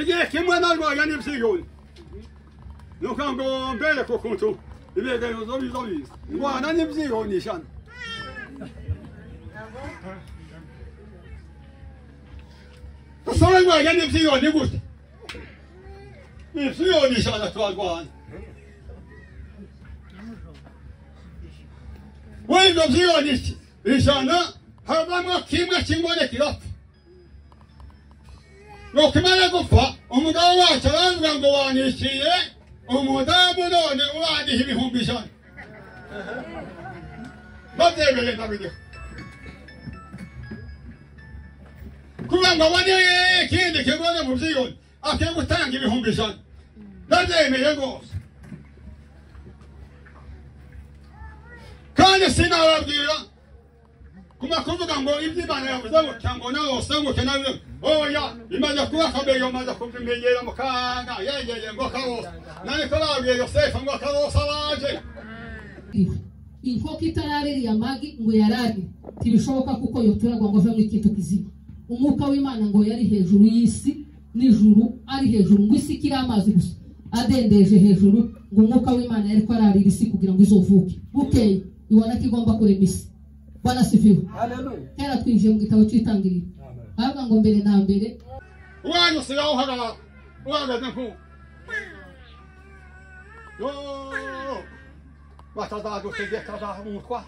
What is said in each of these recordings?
Igihe kimwe narwaye n'ibyiyoni nuko ngo mbere ku kuntu ibiganiro bizo biza ndwana n'ibyiyoni 100. Tusore ndwaye n'ibyiyoni gute? Ibyiyoni 100 twarwana. Wenda byiyoni 100 havamo kimwe kingone kirapfa. Nuko gupfa umugabo wacu aravuga ngo wanishyuye umudamu none urandiha 100,000. Babyemeye ndabiriho. Kugira ngo abone ikindi kigone mu byiyoni akwiye gutanga 100,000. Ndabyemeye rwose. Kandi sinababwira kuma kuvuga ngo iby'Imana yavuze gutya ngo nawe usanguke nawe oya imaze kuba akabeyo maze kubimenyera mu kanya yegeye ngo karosa nani ko babwiye Yosefu ngo karosa baje. Inkoko itaraririye amagi ngo yarari ntibishoboka kuko yoturagwa ngo ave mu ikintu kizima. Umwuka w'Imana ngo yari hejuru y'isi n'ijuru ari hejuru ngo isi ikiri amazi gusa adendeje hejuru ngo umwuka w'Imana yari ko ararira isi kugira ngo izovuke. Bukeye ibona ko igomba kurema isi. Bwana asifiwe. Haleluya. Kera twinjiye mu gitabo cy'itangiriro. Avuga ngo mbere na mbere wanyu sigaho uhagarara uhagaze nku yo batazagutegeka bazamutwa.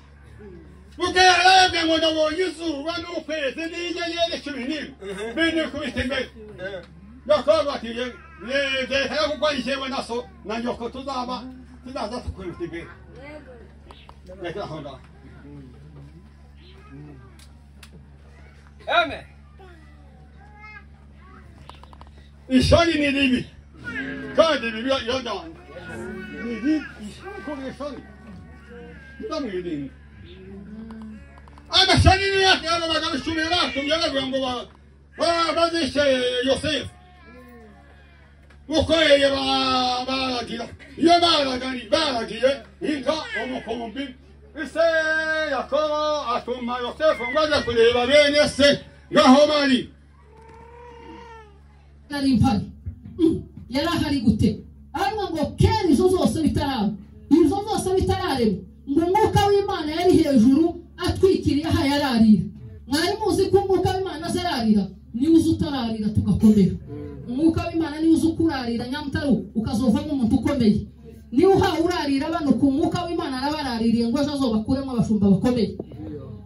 Bukeye ararebye ngo ndabonye izuba n'ukwezi n'inyenyeri 11 binikubita imbere. Yakobo ati leta yo kuko njyewe na so na nyoko tuzaba tuzaza tukubita imbere. Reka aho ngaho. Amen. Ishyari ni ribi kandi bibi yajyanye ni ribi ishyari ishyari ndamwirinda. Amashyari ni yake aba bagabo 10 batumye bavuga ngo bazishe Yosefu. Ukoreye baragira iyo baragiye inka umukumbi ise Yakobo atuma Yosefu ngo aje kureba bene se ngaho bari. Nari mpari yarahari gute? Aravuga ngo kera izo zose bitaraba, izo zose bitararema ngo umwuka w'Imana yari hejuru atwikiriye aha yararira. Mwari muzi ko umwuka w'Imana azararira? Niwe uza utararira tugakomera. Umwuka w'Imana niwe uza ukurarira nyamutaru ukazovamo umuntu ukomeye. Niwe uhawe urarira bano ku mwuka w'Imana arabaraririye ngo ejo azobakuremo abashumba bakomeye.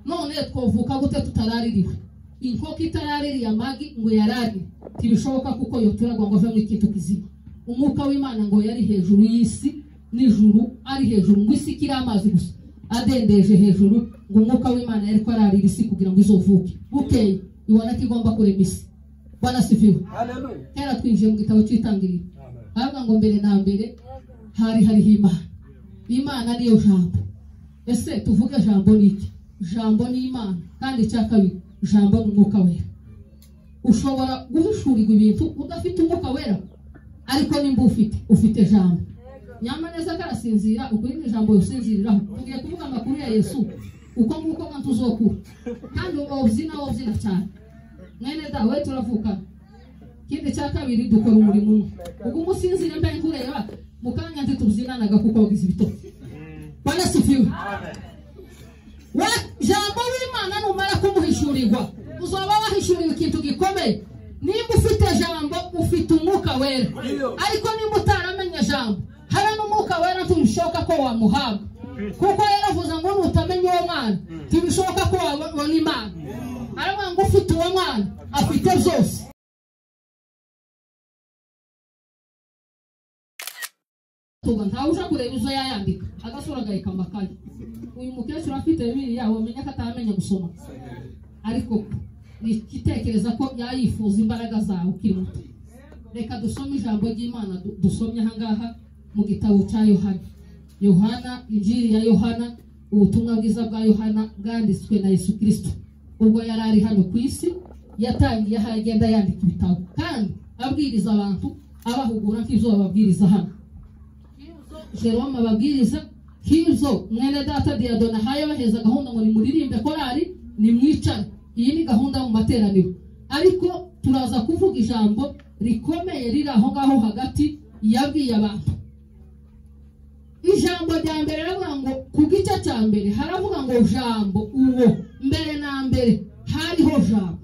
None twovuka gute tutaraririwe? Inkoko itaraririye amagi ngo yarari ntibishoboka kuko yoturagwa ngo ave mu ikintu kizima. Umwuka w'Imana ngo yari hejuru y'isi n'ijuru ari hejuru ngo isi ikiri amazi gusa adendeje hejuru ngo umwuka w'Imana yari ko ararira isi kugira ngo izovuke. Bukeye ibona ko igomba kurema isi. Bwana asifiwe. Haleluya. Kera twinjiye mu gitabo cy'itangiriro. Avuga ngo mbere na mbere hari hariho Imana. Imana niyo jambo. Ese tuvuge jambo ni iki? Jambo ni Imana kandi icya kabiri jambo ni umwuka wera. Ushobora guhishurirwa ibintu udafite umwuka wera ariko nimba ufite jambo. Nyamaneza karasinzira ukuri ni jambo usinziriraho. Tugiye kuvuga amakuru ya Yesu uko nguko nka tuzokura kandi ubyina ubyina cyane. Mwene dawe turavuka. Ikindi cya kabiri dukora umurimo umwe. Ubwo umusinzire mbe nkureba mukanya ndi tubyinanaga kuko wagize ibitotsi. Bwana asifiwe. Amen. Wa jambo w'Imana numara kumuhishurirwa uzaba wahishuriwe ikintu gikomeye. Nimba ufite jambo ufite umwuka wera. Ariko nimba utaramenya jambo hari n'umwuka wera ntibishoboka ko wamuhabwa. Kuko yaravuze ngo nutamenya uwo mwana ntibishoboka ko wabona Imana. Aravuga ngo ufite uwo mwana afite byose. Tuga ntawe uja kureba izo yayandika agasura agaheka amakaye. Uyu mukecuru afite Bibiliya wamenya ko atamenya gusoma ariko nitekereza ko yayifuza imbaraga zawe ukiri muto. Reka dusome ijambo ry'Imana dusomye aha ngaha mu gitabo cya Yohana. Yohana, Injili ya Yohana, ubutumwa bwiza bwa Yohana bwanditswe na Yesu Kristo. Ubwo yari ari hano ku isi yatangiye aho agenda yandika ibitabo kandi abwiriza abantu abahugura nk'ibyo bababwiriza hano. Jerome ababwiriza nk'ibyo mwene data Diadona ahaye abaheza gahunda ngo nimuririmbe korari nimwicare. Iyi ni gahunda mu materaniro ariko turaza kuvuga ijambo rikomeye riri aho ngaho hagati yabwiye abantu. Ijambo rya mbere riravuga ngo ku gice cya mbere haravuga ngo jambo uwo mbere na mbere hariho jambo.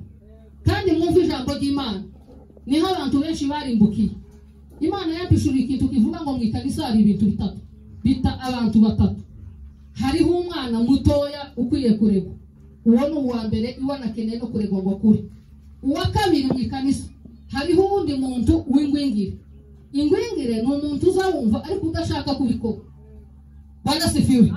Kandi mwumve ijambo ry'Imana niho abantu benshi barimbukiye. Imana yampishuriye ikintu kivuga ngo mu ikanisa hari ibintu bitatu bita abantu batatu. Hariho umwana mutoya ukwiye kuregwa, uwo ni uwa mbere, iwe anakeneye no kuregwa ngo akure. Uwa kabiri mu ikanisa hariho uwundi muntu w'ingwingire. Ingwingire ni umuntu uzawumva ariko udashaka kubikora. Bwana sifiwe.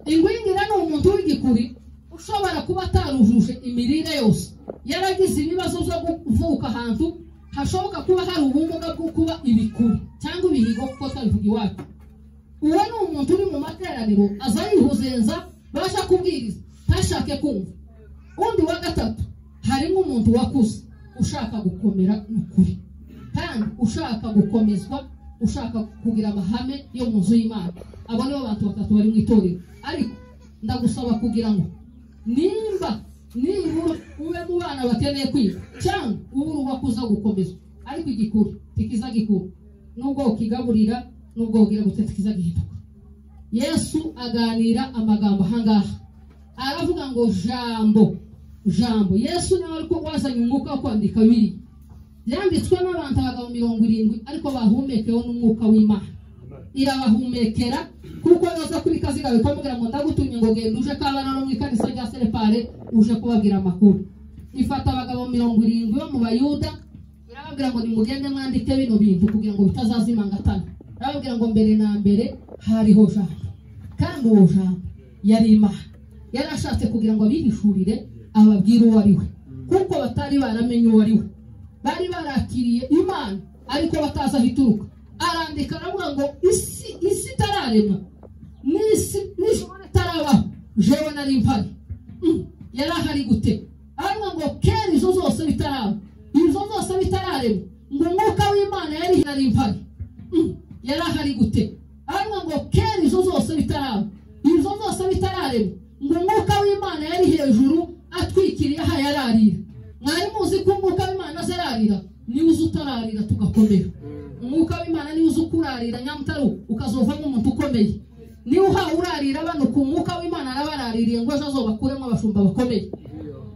Ingwingire ni umuntu w'igikuri ushobora kuba atarujuje imirire yose, yaragize ibibazo byo kuvuka ahantu hashoboka kuba hari ubumuga bwo kuba ibikuri cyangwa ibihigo kuko twabivuga iwacu. Uwo ni umuntu uri mu materaniro aza yihuzenza basha kubwiriza ntashake kumva. Undi wa gatatu harimo umuntu wakuze ushaka gukomera n'ukuri, kandi ushaka gukomezwa, ushaka kugira amahame yo mu nzu y'Imana. Abo nibo bantu batatu bari mu itorero. Ariko ndagusaba kugira ngo nimba nibura ube mu bana bakeneye kwiga cyangwa ube uwakuza gukomezwa, ariko igikuru tikiza gikuru nubwo ukigaburira nubwo ugira gute tikiza gihinduka. Yesu aganira amagambo ahangaha aravuga ngo jambo jambo. Yesu nawe ariko wazanye umwuka wo kwandika Bibiliya yanditswe n'abantu abagabo 70 ariko bahumekewe n'umwuka w'Imana. Irabahumekera kuko baza kuri kaziga bikamubwira ngo ndagutumye ngo genda uje kabana no mu ikanisa rya Serepare uje kubabwira amakuru. Ifata abagabo 70 bo mu Bayuda irababwira ngo nimugende mwandike bino bintu kugira ngo bitazazimangatana. Irababwira ngo mbere na mbere hariho jambo, kandi uwo jambo yari Imana. Yarashatse kugira ngo abihishurire ababwire uwo ari we, kuko batari baramenye uwo ari we. Bari barakiriye Imana ariko batazi aho ituruka. Arandika aravuga ngo isi itararemwa n'isi n'ijuru ritarabaho jewe nari mpari. Yari ahari gute? Aravuga ngo kera izo zose bitaraba, izo zose bitararemwa, ngo umwuka w'Imana yari nari mpari. Yari ahari gute? Aravuga ngo kera izo zose bitaraba, izo zose bitararemwa, ngo umwuka w'Imana yari hejuru atwikiriye aha yararira. Mwari muzi ko umwuka w'Imana azararira? Niwe uza utararira tugakomera. Umwuka w'Imana niwe uza ukurarira nyamutaru ukazovamo umuntu ukomeye. Niwe uhawe urarira bano ku mwuka w'Imana arabaraririye ngo ejo azobakuremo abashumba bakomeye.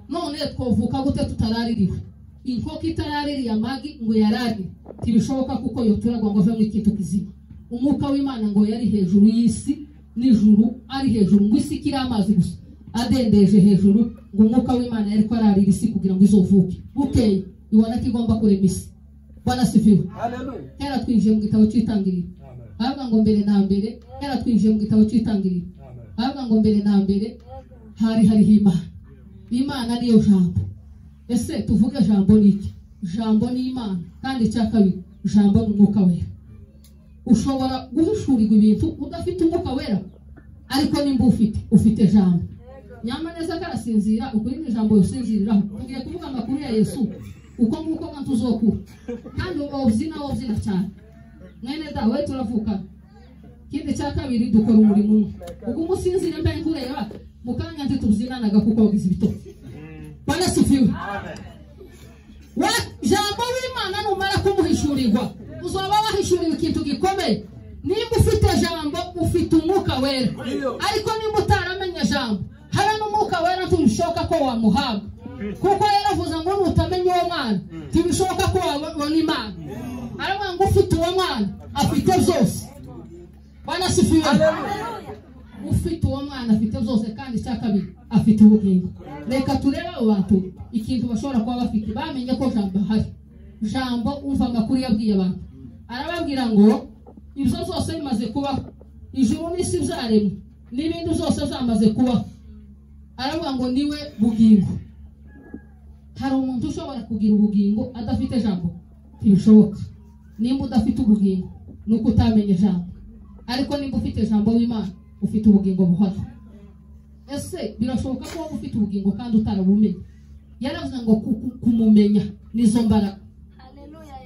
None twovuka gute tutaraririwe? Inkoko itaraririye amagi ngo yararire ntibishoboka kuko yoturagwa ngo avemo ikintu kizima. Umwuka w'Imana ngo yari hejuru y'isi n'ijuru ari hejuru, ngo isi ikiri amazi gusa adendeje hejuru, ngo umwuka w'Imana yari ko ararira isi kugira ngo izovuke. Bukeye ibona ko igomba kurema isi. Bwana sifiwe. Kera twinjiye mu gitabo cy'itangiriro haravuga ngo mbere na mbere. Kera twinjiye mu gitabo cy'itangiriro haravuga ngo mbere na mbere hari hariho Imana. Imana niyo jambo. Ese tuvuge jambo ni iki? Jambo ni Imana, kandi icya kabiri jambo ni umwuka wera. Ushobora guhishurirwa ibintu udafite umwuka wera, ariko nimba ufite jambo. Nyamaneza karasinzira ukuri ni jambo yosinziriraho. Tugiye kuvuga amakuru ya Yesu uko nguko bantu uzokura, kandi ubyina ubyina cyane. Mwene dawe turavuka. Ikindi cya kabiri dukora umurimo umwe. Ubwo umusinzire mbe nkureba mukanya nti tubyinanaga kuko wagize ibitotsi. Bwana sifiwe. Jambo w'Imana numara kumuhishurirwa uzaba wahishuriwe ikintu gikomeye. Nimba ufite jambo ufite umwuka wera, ariko nimba utaramenya jambo hari n'umwuka wera ntibishoboka ko wamuhabwa, kuko yaravuze ngo nutamenya uwo mwana ntibishoboka ko wabona Imana. Aravuga ngo ufite uwo mwana afite byose. Bwana sifiwe. Ufite uwo mwana afite byose, kandi icya kabiri afite ubugingo. Reka turebe abo bantu ikintu bashobora kuba bafite bamenye ko jambo ahari. Jambo umva amakuru yabwiye abantu, arababwira ngo ibyo byose bimaze kubaho, ijuru n'isi byaremwe n'ibindi byose byamaze kubaho. Aravuga ngo niwe bugingo. Hari umuntu ushobora kugira ubugingo adafite jambo? Ntibishoboka. Nimba udafite ubugingo nuko utamenye jambo, ariko nimba ufite jambo w'Imana ufite ubugingo buhoraho. Ese birashoboka ko waba ufite ubugingo kandi utarabumenye? Yaravuze ngo kumumenya nizo mbaraga.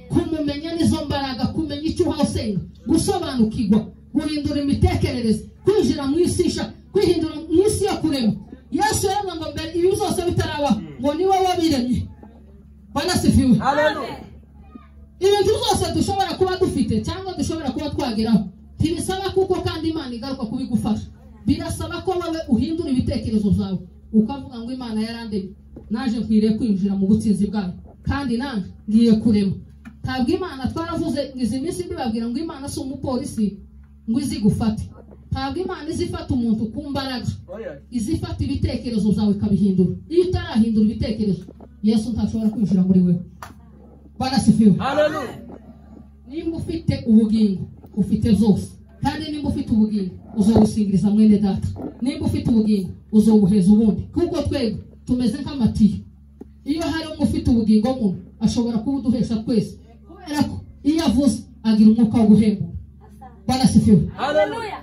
Kumumenya nizo mbaraga, kumenya icyo uhasenga, gusobanukirwa, guhindura imitekerereze, kwinjira mu isi isha, kwihindura mu isi yo kurema. Yesu yaravuze ngo mbere ibi byose bitarabaho ngo niwe wabiremye. Bwana sifiwe. Haleluya. Ibintu byose dushobora kuba dufite cyangwa dushobora kuba twageraho ntibisaba kuko kandi Imana igaruka kubigufasha. Birasaba ko wowe uhindura ibitekerezo byawe ukavuga ngo Imana yarandemye, naje nkwiriye kwinjira mu butsinzi bwayo, kandi nanjye ngiye kurema. Ntabwo Imana twaravuze izi minsi mbibabwira ngo Imana si umupolisi ngo izigufate. Ntabwo Imana izifata umuntu ku mbaraga, izifata ibitekerezo byawe ikabihindura. Iyo utarahindura ibitekerezo, Yesu ntashobora kwinjira muri wewe. Bwana asifiwe. Haleluya. Nimba ufite ubugingo ufite zose, kandi nimba ufite ubugingo uzobusingiriza mwene data, nimba ufite ubugingo uzobuheza ubundi, kuko twebwe tumeze nk'amatiyo. Iyo hari umwe ufite ubugingo muno ashobora kubuduhesha twese, kubera ko iyo avuze agira umwuka wo guhembura. Bwana asifiwe. Haleluya.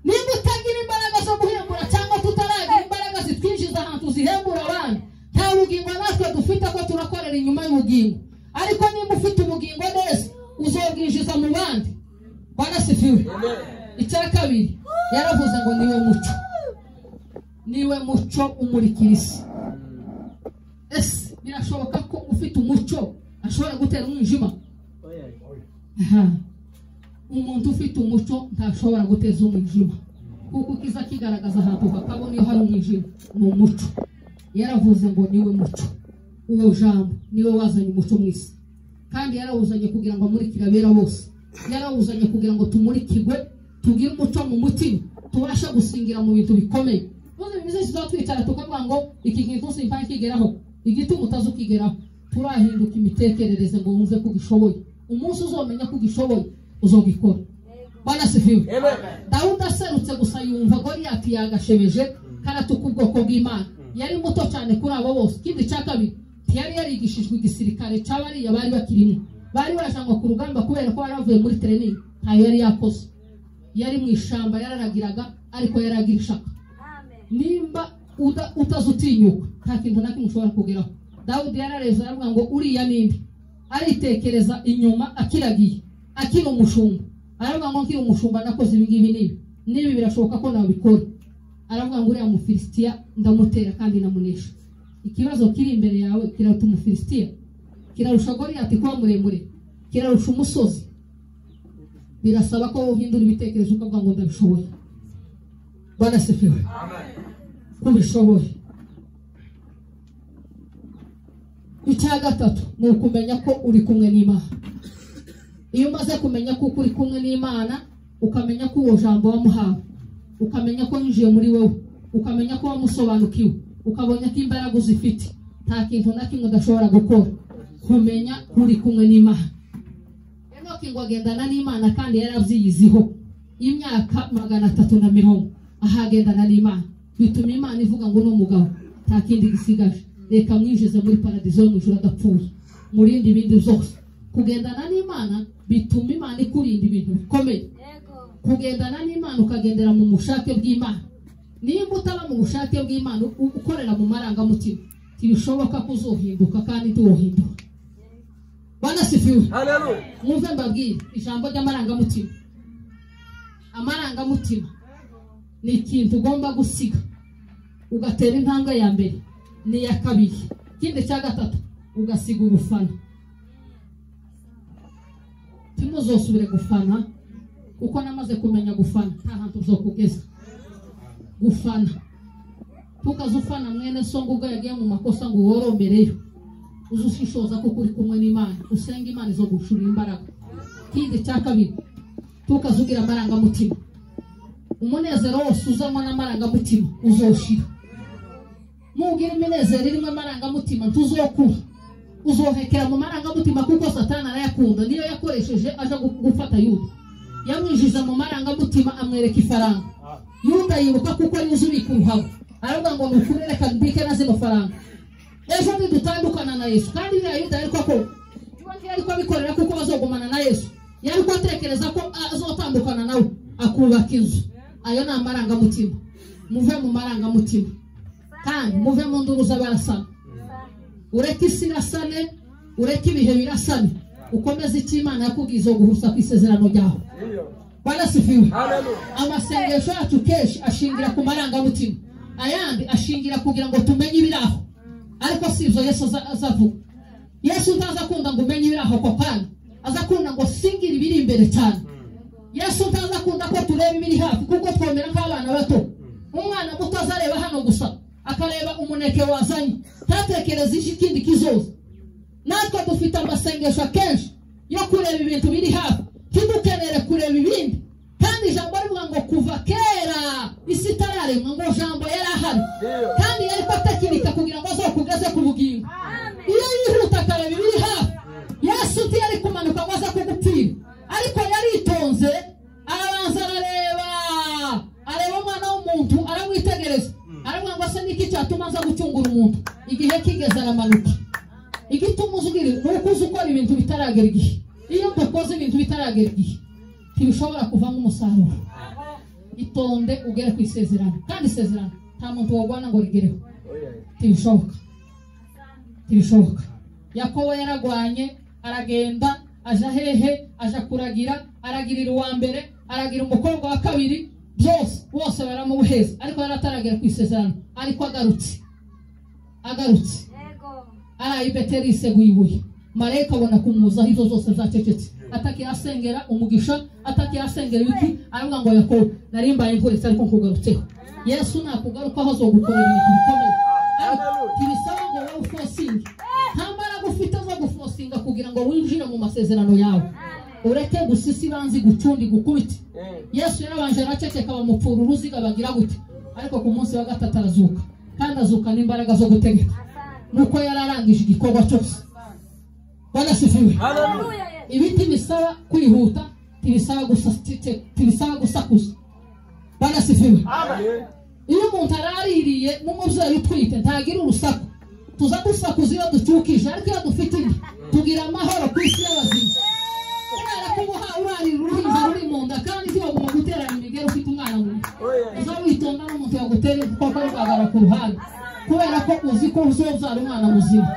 Nimba utagira imbaraga zo guhembura cyangwa tutaragira imbaraga zitwinjiza ahantu zihembura abandi, nta bugingo natwe dufite ko turakorera inyuma y'ubugingo. Ariko nimba ufite ubugingo neza uzobwinjiza mu bandi. Bwana asifiwe. Icya kabiri yaravuze ngo niwe muco, niwe muco umurikira isi. Ese birashoboka ko ufite umuco ashobora gutera umwijima? Umuntu ufite umuco ntashobora guteza umwijima, kuko kiza kigaragaza ahantu hakabona iyo hari umwijima ni umuco. Yaravuze ngo niwe muco, uwo jambo niwe wazanye umuco mu isi, kandi yarawuzanye kugira ngo amurikire abera bose. Yarawuzanye kugira ngo tumurikirwe, tugire umuco mu mutima, tubashe gusingira mu bintu bikomeye. Ubuze bimeze tuzatwicara tukavuga ngo iki kintu simpa kigeraho, igituma utazukigeraho. Turahinduka imitekerereze ngo wumve ko ugishoboye. Umunsi uzomenya ko ugishoboye uzogikora. Bwana asifiwe. Dawudi aserutse gusa yumva Goliyati yagashebeje karatuka ubwoko bw'Imana. Yari muto cyane kuri abo bose. Ikindi cya kabiri, ntiyari yarigishijwe igisirikare cy'abariya bari bakirimo, bari bajanywe ku rugamba kubera ko bari bavuye muri training, ntayo yari yakoze. Yari mu ishamba yararagiraga, ariko yaragira ishaka. Nimba utazutinyuka nta kintu na kimwe ushobora kugeraho. Dawudi yarareze aravuga ngo uriya ninde? Aritekereza inyuma akiragiye, akiri umushumba. Aravuga ngo nkiri umushumba nakoze ibi ngibi n'ibi, n'ibi birashoboka ko nabikora. Aravuga ngo uriya Mufilisitiya ndamutera kandi namunesha. Ikibazo kiri imbere yawe kiraruta Umufilisitiya, kirarusha Goliyati kuba muremure, kirarusha umusozi. Birasaba ko uhindura ibitekerezo ukavuga ngo ndabishoboye. Bwana asifiwe. Kubishoboye. Icya gatatu ni ukumenya ko uri kumwe n'Imana. Iyo umaze kumenya ko uri kumwe n'Imana, ukamenya ko uwo jambo wamuhawe, ukamenya ko yinjiye muri wowe, ukamenya ko wamusobanukiwe, ukabona ko imbaraga uzifite, nta kintu na kimwe udashobora gukora. Kumenya ko uri kumwe n'Imana. Enoki ngo agendana n'Imana kandi yarabyiyiziho imyaka 320 ahagendana n'Imana, bituma Imana ivuga ngo ni umugabo nta kindi gisigaje, reka mwinjize muri paradizo yo mu ijuru adapfuye, murinde ibindi byose. Kugendana n'Imana bituma Imana ikurinda ibintu bikomeye. Kugendana n'Imana ukagendera mu bushake bw'Imana. Nimba utaba mu bushake bw'Imana ukorera mu marangamutima, ntibishoboka ko uzohinduka kandi ntiwohinduka. Bwana asifiwe. Haleluya. Mwumve mbabwire ijambo ry'amarangamutima. Amarangamutima ni ikintu ugomba gusiga ugatera intambwe ya mbere n'iya kabiri, ikindi cya gatatu ugasiga ubufana. Ntimuzosubire gufana, kuko namaze kumenya gufana nta hantu uzokugeza. Gufana tukazufana mwene so ngo ubwo yagiye mu makosa ngo woromereyo, uzushishoza kuko uri kumwe n'Imana, usenga Imana izogushurira imbaraga. Ikindi cya kabiri tukazugira amarangamutima. Umunezero wose uzanywa n'amarangamutima uzoshira. Nugira iminezero irimo amarangamutima ntuzokura, uzohekera mu marangamutima, kuko Satani arayakunda. Niyo yakoresheje aja gufata Yuda, yamwinjiza mu marangamutima amwereka ifaranga. Yuda yibuka kuko ari uzubika uruhago, aravuga ngo nukuri reka mbike na zino faranga, ejo nidutandukana na Yesu. Kandi biriya Yuda ariko ko ariko abikorera kuko bazogumana na Yesu, yari ko atekereza ko azotandukana nawe akubaka inzu. Ayo ni amarangamutima. Muve mu marangamutima kandi muve mu nduru z'abarasana. Ureke isi irasane, ureke ibihe birasane, ukomeze icyo Imana yakubwiye izoguhusa ku isezerano ryawe. Bwana asifiwe. Amasengesho yacu kenshi ashingira ku marangamutima, ayandi ashingira kugira ngo tumenye ibiraho, ariko si ibyo Yesu azavuga. Yesu ntaza akunda ngo umenye ibiraho ako kanya, Azakunda ngo singira ibiri imbere cyane. Yesu ntazakunda ko tureba ibiri hafi kuko twomera nk'abana bato. Umwana muto azareba hano gusa akareba umuneke wazanye, ntatekereze ikindi kizoza. Natwe dufite amasengesho akenshi yo kureba ibintu biri hafi, ntidukenere kureba ibindi. Kandi ijambo rivuga ngo kuva kera isi itararemwa ngo jambo yari ahari, kandi yari atekinika kugira ngo azokugeze ku bugingo. Iyo yihuta akareba ibiri hafi, Yesu ntiyari kumanuka ngo aze kugupfira, ariko yaritonze arabanza arareba, areba umwana w'umuntu aramwitegereza, aravuga ngo ase niki cyatuma aza gucungura umuntu. Igihe kigeze aramanuka. Igituma uzugira ni uko uzi ukora ibintu bitaragera igihe. Iyo udakoze ibintu bitaragera igihe ntibishobora kuvamo umusaruro. Itonde ugere ku isezerano, kandi isezerano nta muntu wagwana ngo rigereho, ntibishoboka, ntibishoboka. Yakobo yaragwanye aragenda aja hehe, aja kuragira, aragirira uwa mbere, aragira umukobwa wa kabiri, byose bose baramubuheza, ariko yarataragera ku isezerano. Ariko agarutse araye Beteli iseguye ibuye, marayika abona kumuzaho izo zose zacecetse, atakiyasengera umugisha, atakiyasengera ibiki, aravuga ngo Yakobo narimbaye imvura ariko nkugarutseho. Yesu nakugarukaho azogukorera ibintu bikomeye, ariko ntibisaba ngo wowe ufosinge. Nta mbaraga ufite zo gufosinga kugira ngo winjire mu masezerano yawe. Ureke gusisi banzi gucundi gukubite. Yesu yarabanje araceceka bamupfura uruziga bagira gute, ariko ku munsi wa gatatu arazuka, kandi azuka n'imbaraga zo gutegeka, nuko yararangije igikorwa cyose. Bwana asifiwe. Ibiti bisaba kwihuta, tibisaba gusakuza. Bwana asifiwe. Iyo umuntu araririye n'umubyeyi utwite ntagira urusaku. Tuza dusakuza iyo ducukije, ariko iyo dufite inda tugira amahoro ku isi y'abazima. Kubera ko uba urarira uruhinja ruri mu nda, kandi ntiwaguma guterana imigeri ufite umwana mu nda. Uza witonda n'umuntu yagutera kuko rugagara ku ruhande, kubera ko uzi ko uzobyara umwana muzima.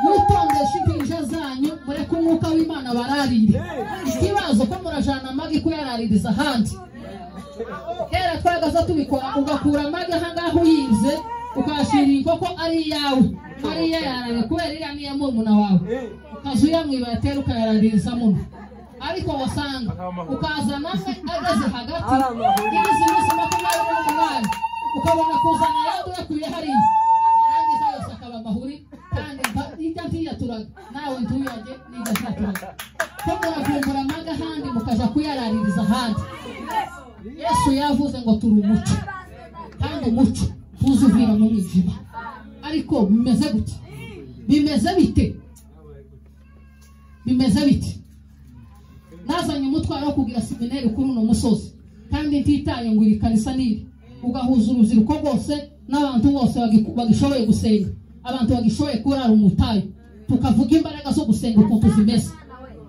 Mwitondeshe impinja zanyu, mureke umwuka w'Imana bararire. Ikibazo ko murajana amagi kuyaraririza ahandi. Kera twagaza tubikora, ugakura amagi ahangaha uyize ukayashyira inkoko ari iyawe, Mariya yararira kubera iriya niya murumuna wawe, ukaza uyamwiba yatera ukayaraririza muno. Ariko wasanga ukazana amwe ageze hagati y'izi minsi 28, ukabona kuzana ayandi uyakuye hariya, yarangiza yose akaba amahuri, kandi ijya ntiyaturaga nawe ntuyajye n'ijya ntaturaga. Ko muravumbura amagi ahandi mukaja kuyaraririza ahandi. Yesu yavuze ngo turi umuco, kandi umuco ntuzuvira mu mwijima. Ariko bimeze gute? Bimeze bite? Bimeze bite? Nazanye umutwaro wo kugira seminari kuri uno musozi, kandi ntitaye ngo iri kanisa niri, ugahuza urubyiruko rwose n'abantu bose bagishoboye gusenga, abantu bagishoboye kurara umutayo, tukavuga imbaraga zo gusenga ukuntu zimeze.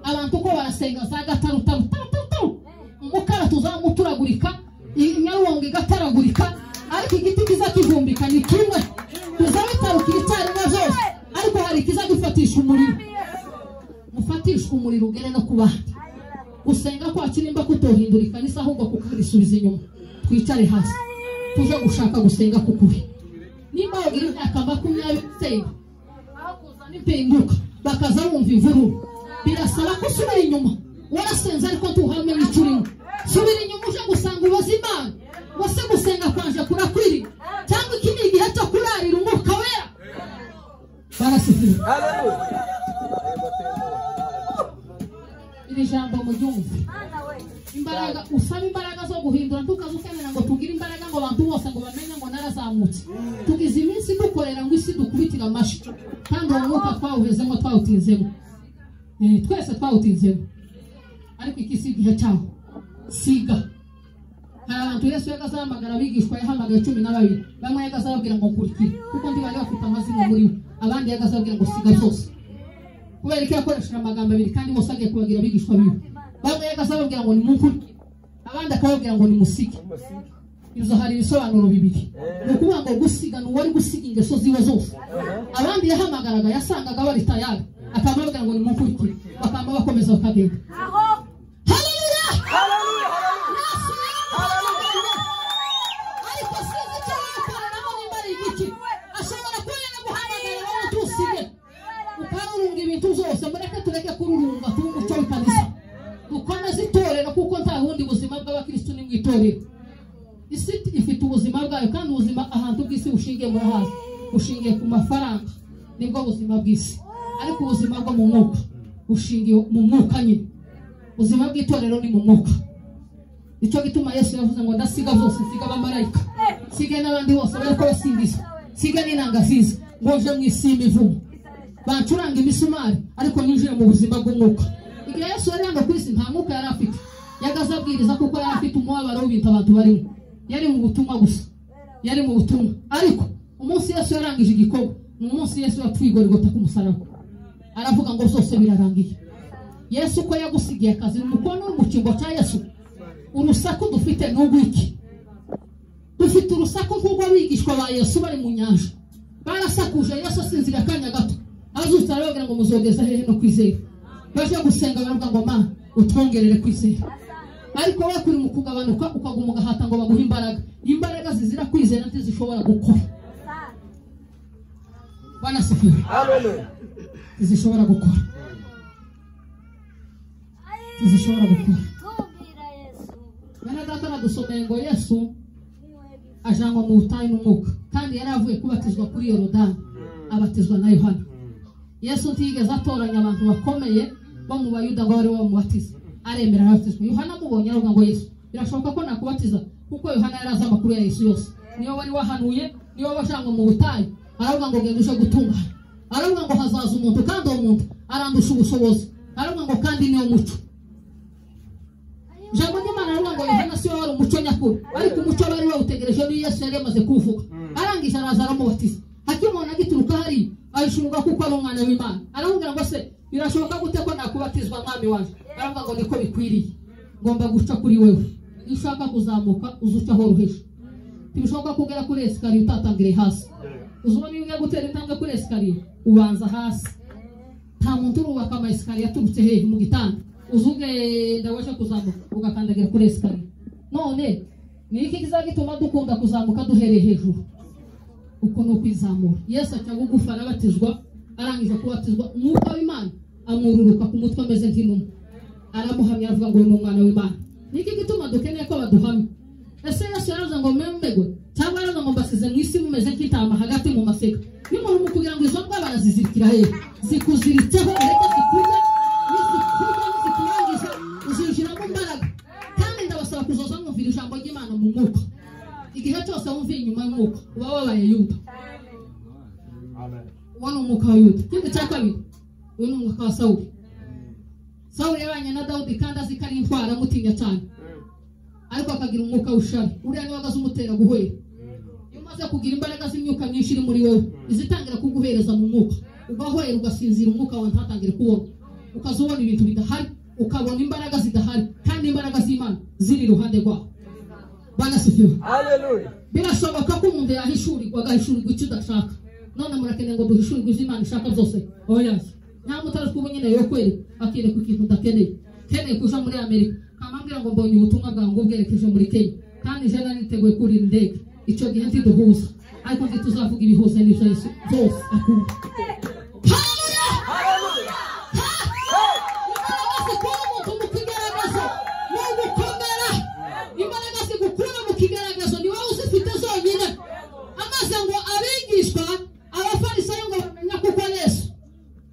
Abantu ko barasenga za gataru taru taru taru, umukara tuzamuturagurika, inyaruwongo igataragurika, ariko igiti kiza kivumbika ni kimwe, tuzabitarukira icyarimwe zose, ariko hari ikiza gifatisha umuriro. Mufatisha umuriro ugere no ku bandi. Gusenga kwacu nimba kutohindura ikanisa ahubwo kukarisubiza inyuma, twicare hasi tuje gushaka gusenga kukuri. Nimba wagira imyaka 20 usenga, aho kuzana impinduka bakaza bumva imvururu, birasaba ko usubira inyuma. Warasenze ariko ntuhamenya icyo urimo. Subira inyuma uje gusanga ubaza Imana, wase gusenga kwanje kurakwiriye, cyangwa iki ni igihe cyo kurarira umwuka wera. Barasifiwe. Iri jambo muryumve. Imbaraga, usaba imbaraga zo guhindura, ntukaze ukemera ngo tugire imbaraga ngo abantu bose ngo bamenye ngo narazamutse. Tugize iminsi dukorera ngo isi dukubitira amashi, kandi uwo mwuka twawuhezemo, twawutinzemo. Twese twawutinzemo, ariko iki si igihe cyawo. Siga. Hari abantu Yesu yagazahamagara abigishwa, yahamagaye 12, bamwe yagazababwira ngo nkurikire kuko ndi bari bafite amazina muri bo, abandi yagazababwira ngo siga zose. Kubera ko yakoresheje amagambo abiri kandi bose agiye kubagira abigishwa biwe. Bamwe yagazababwira ngo nimunkurikire, abandi akababwira ngo nimusige. Ibyo hari ibisobanuro bibiri. Ni ukuvuga ngo gusiga ni uwari gusiga ingeso ziwe zose. Abandi yahamagaraga yasangaga bari tayari, akababwira ngo nimunkurikire, bakaba bakomeza bakagenda. Haleluya! Ariko sinzi icyo wikoreramo nimba ari igiki. Ashobora kuba yanaguhamagara wowe ntusige, ukarurunga ibintu zose. Mureke tureke kururunga, tube umuco bw'itorero. Isi ifite ubuzima bwayo, kandi ubuzima ahantu bw'isi bushingiye murahazi, bushingiye ku mafaranga, nibwo buzima bw'isi. Ariko ubuzima bwo mu mwuka bushingiye mu mwuka nyine. Ubuzima bw'itorero ni mu mwuka. Nicyo gituma Yesu yavuze ngo ndasiga zose, nsiga abamarayika, nsiga n'abandi bose bariko basingiza, nsiga n'inanga ziza, ngo nje mu isi y'imivumo, bancuranga imisumari, ariko ninjire mu buzima bw'umwuka. Igihe Yesu yari hano ku isi nta mwuka yari afite, yagaze abwiriza kuko yari afite umubabaro w'ibintu abantu barimo. Yari mu butumwa gusa, yari mu butumwa. Ariko umunsi Yesu yarangije igikorwa, ni umunsi Yesu yapfuye i Golgotha ku musaraba, aravuga ngo zose birarangiye. Yesu ko yagusigiye akazi, umukono uri mu cyimbo cya Yesu. Urusaku dufite ni urw'iki? Dufite urusaku nk'urw'abigishwa ba Yesu bari mu nyanja. Barasakuje, Yesu asinzira akanya gato, azutse arababwira ngo muzogeza hehe no kwizera. Baje gusenga baravuga ngo Mana utwongerere kwizera. Ariko we kuri mu kugabanuka ukaguma ugahata ngo baguhe imbaraga. Imbaraga zizira kwizera ntizishobora gukora. Bwana asifiwe. Amen. Ntizishobora gukora. Ntizishobora gukora. Bene data nadusomeye ngo Yesu ajanwa mu butayu n'umwuka, kandi yari avuye kubatizwa kuri Yorodani, abatizwa na Yohana. Yesu ntiyigeze atoranya abantu bakomeye bo mu Bayuda ngo bari bamubatize, aremera arabatizwa. Yohana amubonye aravuga ngo Yesu, birashoboka ko nakubatiza, kuko Yohana yari azi amakuru ya Yesu yose, niyo wari wahanuye, niyo wajanywe mu butayu. Aravuga ngo genda uje gutungana. Aravuga ngo hazaza umuntu, kandi uwo muntu arandusha ubushobozi. Aravuga ngo kandi niyo muco. Ijambo ry'Imana riravuga ngo Yohana si we wari umuco nyakuri, ariko umuco bari bawutegereje ni Yesu yari yamaze kuwuvuga. Arangije araza aramubatiza. Akimubona agituruka hariya, ahishurwa kuko ari umwana w'Imana. Aramubwira ngo se birashoboka gute ko nakubatizwa mwami wanjye? Aravuga ngo niko bikwiriye, ngomba guca kuri wewe. Iyo ushaka kuzamuka uzuca horoheje. Ntibishoboka kugera kuri esikariye utatangiriye hasi. Uzubona iyo ugiye gutera intambwe kuri esikariye ubanza hasi. Nta muntu urubaka ama esikariye aturutse hehe mu gitanda. Uzugenda waje kuzamuka ugakandagira kuri esikariye. None ni iki kizagituma dukunda kuzamuka duhereye hejuru? Uko ni ukwizamura. Yesu aca bugufi arabatizwa, arangije kubatizwa umwuka w'Imana amururuka ku mutwe ameze nk'inuma, aramuhamya aravuga ngo uyu ni umwana w'Imana. Ni iki gituma dukeneye ko baduhamya? Ese Yesu yaravuze ngo mwemegwe, cyangwa yaravuze ngo mbasize mu isi mumeze nk'intama hagati mu masega? N'umuntu mu kugira ngo izo mbwa barazizirikira hehe? Zikuziritseho ureke zikurya, nizikurya nizikurangiza uzinjiramo imbaraga. Kandi ndabasaba kuzoza mwumvira ijambo ry'Imana mu mwuka. Igihe cyose wumviye inyuma y'umwuka uba wabaye Yuda. Uwo ni umwuka wa Yuda. Ikindi cya kabiri, uyu ni umwuka wa Sawuli. Sawuli yabanye na Dawudi kandi azi ko ari intwari, amutinya cyane, ariko akagira umwuka w'ishabi. Uriya niwe agaze umutera guhera. Iyo umaze kugira imbaraga z'imyuka myinshi iri muri wowe, izitangira kuguhereza mu mwuka, ugahwera ugasinzira, umwuka wawe ntatangire kubona, ukaza ubona ibintu bidahari, ukabona imbaraga zidahari, kandi imbaraga z'Imana ziri iruhande rwawe. Bwana asifiwe. Haleluya. Birashoboka ko umuntu yahishurirwa, agahishurirwa icyo udashaka. None murakeneye ngo duhishurirwe ibyo Imana ishaka byose? Oya. Nta mutari kuba nyine yo kwereka, akwereka ikintu udakeneye. Keneye kuja muri Amerika, kamambwira ngo mbonye ubutumwa bwawe ngo bwerekeje muri Kenya, kandi je nari niteguye kurira indege. Icyo gihe ntiduhuza, ariko ntituzavuga ibihuza n'ibyo Yesu byose akunda. Haleluya! Haleluya! Imbaraga zikura umuntu mu kigaragazo ni ugukomera. Imbaraga zigukura mu kigaragazo ni wowe uzifite zonyine. Amaze ngo abigishwa abafarisayo ngo bamenya kuko Yesu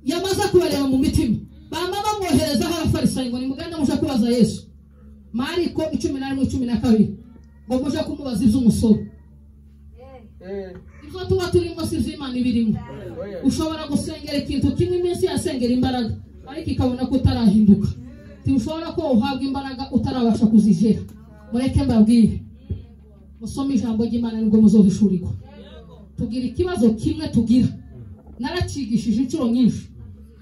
yamaze kubareba mu mitima, bama bamwoherezaho abafarisayo ngo nimugende muje kubaza Yesu. Mariko 11:12 ngo muje kumubaza iby'umusoro. Ibyo tuba turimo si iby'Imana ibirimo. Ushobora gusengera ikintu kimwe iminsi yasengera imbaraga, ariko ikabona ko utarahinduka. Ntiushobora ko uhabwa imbaraga utarabasha kuzigera. Mureke mbabwire, musome ijambo ry'Imana nibwo muzohishurirwa. Tugira ikibazo kimwe tugira, naracigishije inshuro nyinshi